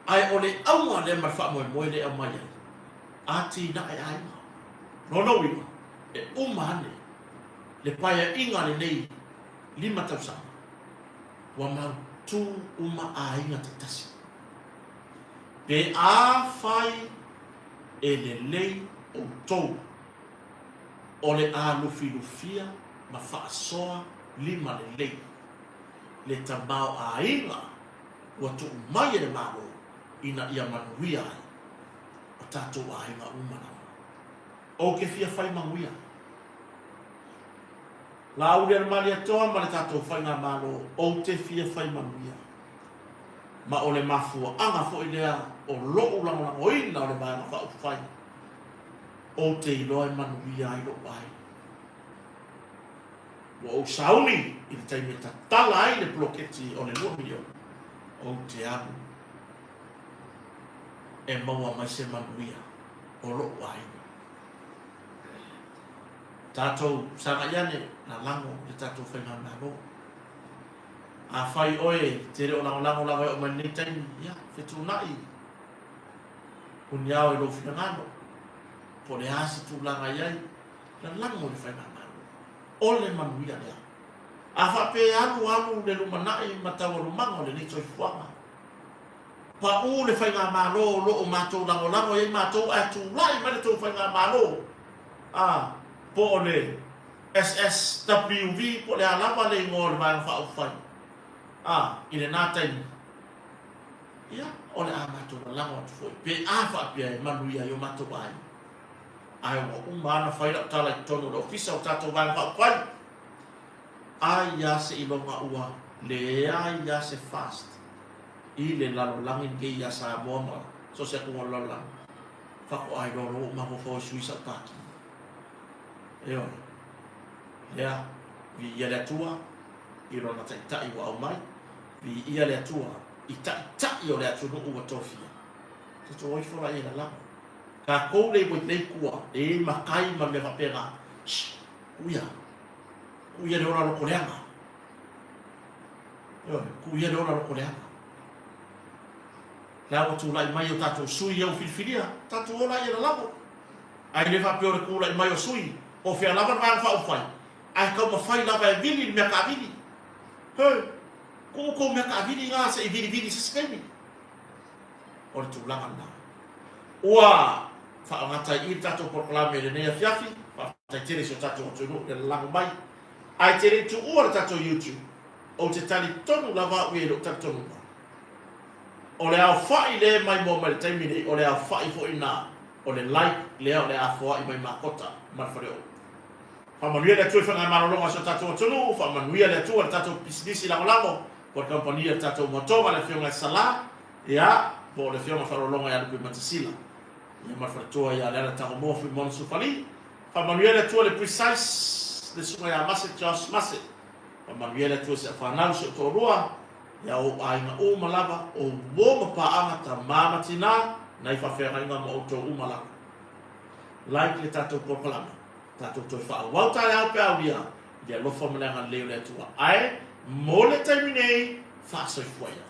Ae o le auga lea ma le faamoemoe lea e aumai ai, atinae aiga. Lona uiga, e uma ane le paeaiga lenei 5 tausaga, ua mautū uma aiga taitasi. Pe afai e lelei outou, o le a lufilufia ma faasoa lima lelei le tamaoaiga ua tuu mai e le Malo ina ia manuia ai o tatou aiga uma lava. Ou te fia fai manuia. Laauli a le Malietoa ma le tatou Faigamalo, ou te fia fai manuia. Ma o le mafuaaga foi lea o lo'u lagolagoina o le Vaega Faaupufai, ou te iloa e manuia ai lo'u aiga. Ua ou sauni i le taimi e tatala ai le poloketi o le $2 miliona, ou te alu e maua mai se manuia o lo'u aiga. Tatou sagai ane lalago i le tatou Faigamalo. Afai oe e te le o lagolago lava e oo mai lenei taimi, ia, fetuunai muniao i lou finagalo, po o le a se tulaga i ai, lalago i le Faigamalo. O le manuia lea. A faapea e alu alu le lumanai ma taualumaga o lenei soifuaga, pau le Faigamalo o lo o matou lagolago i ai matou ae tulai mai le tou Faigamalo, a, po o le SSWV po o le a lava le igoa o le Vaega Faaupufai, a, i lena taimi, ia, o le a matou lagolago. lalago atu foi pe a faapea e manuia ai o matou aiga. Ae ua uma lava ona fai lau tala i totonu o le ofisa o tatou Vaega Faaupufai, ai lava seiloga ua leai lava se fast i le lalolagi lenei ia Samoa ma so o se atunuu o le lalolagi, faatoa iloa loa ua mafaufau e sui sau pati. Ioe. Lea, viia le Atua i Lona Taitai ua aumai, viia le Atua i Taitai o le atunuu ua tofia. Tatou o ifo laia i lalago. Tatou le i nei tua, le i matai ma mea faapena. Shh, kuia, kuia le ola loko leaga. Ioe, kuia le ola loko leaga. La ua tulai mai o tatou sui ia ua filifilia, tatou o laia i lalago. Ae le faapea o le tulai mai o sui, po o fea lava le Vaega Faaupufai, ae taumafai lava e vili le mea taavili. He, tuu tou mea taavili na se i vilivili i se isi taimi. O le tulaga lena. Ua faagata i i le tatou polokalame i lenei afiafi. Faafetai tele i si o tatou atunuu i le lalago mai. Ae te le i tuua le tatou YouTube, ou te talitonu lava au ia i lou talitonuga, o le aofai lea e maimoa mai i le taimi nei, o le aofai foi lena o le like lea o le a foai mai Makota ma le faleoo. Faamanuia le Atua i faigamalologa a si o tatou atunuu, faamanuia le Atua i le tatou pisinisi lagolago, po o le kamupani a le tatou Moatoga, le Afioga ia Sala, ia, po o le Afioga Faaaloaloga ia Lupuimatasila, ia ma le faletua ia Leala Tagomoa Fuimono Sufali. Faamanuia le Atua i le Precise, le Susuga ia Mase Josh Mase. Faamanuia le Atua i si au fanau, si ou toalua, ia ou aiga uma lava, o uo ma paaga, tama ma tina, nai faafeagaiga ma outou uma lava. Like le tatou polokalame. Tatou toe faaauau taeao pe a aulia i le alofa ma le agalelei o le Atua. Ae mo le taimi nei, faasoifua ia.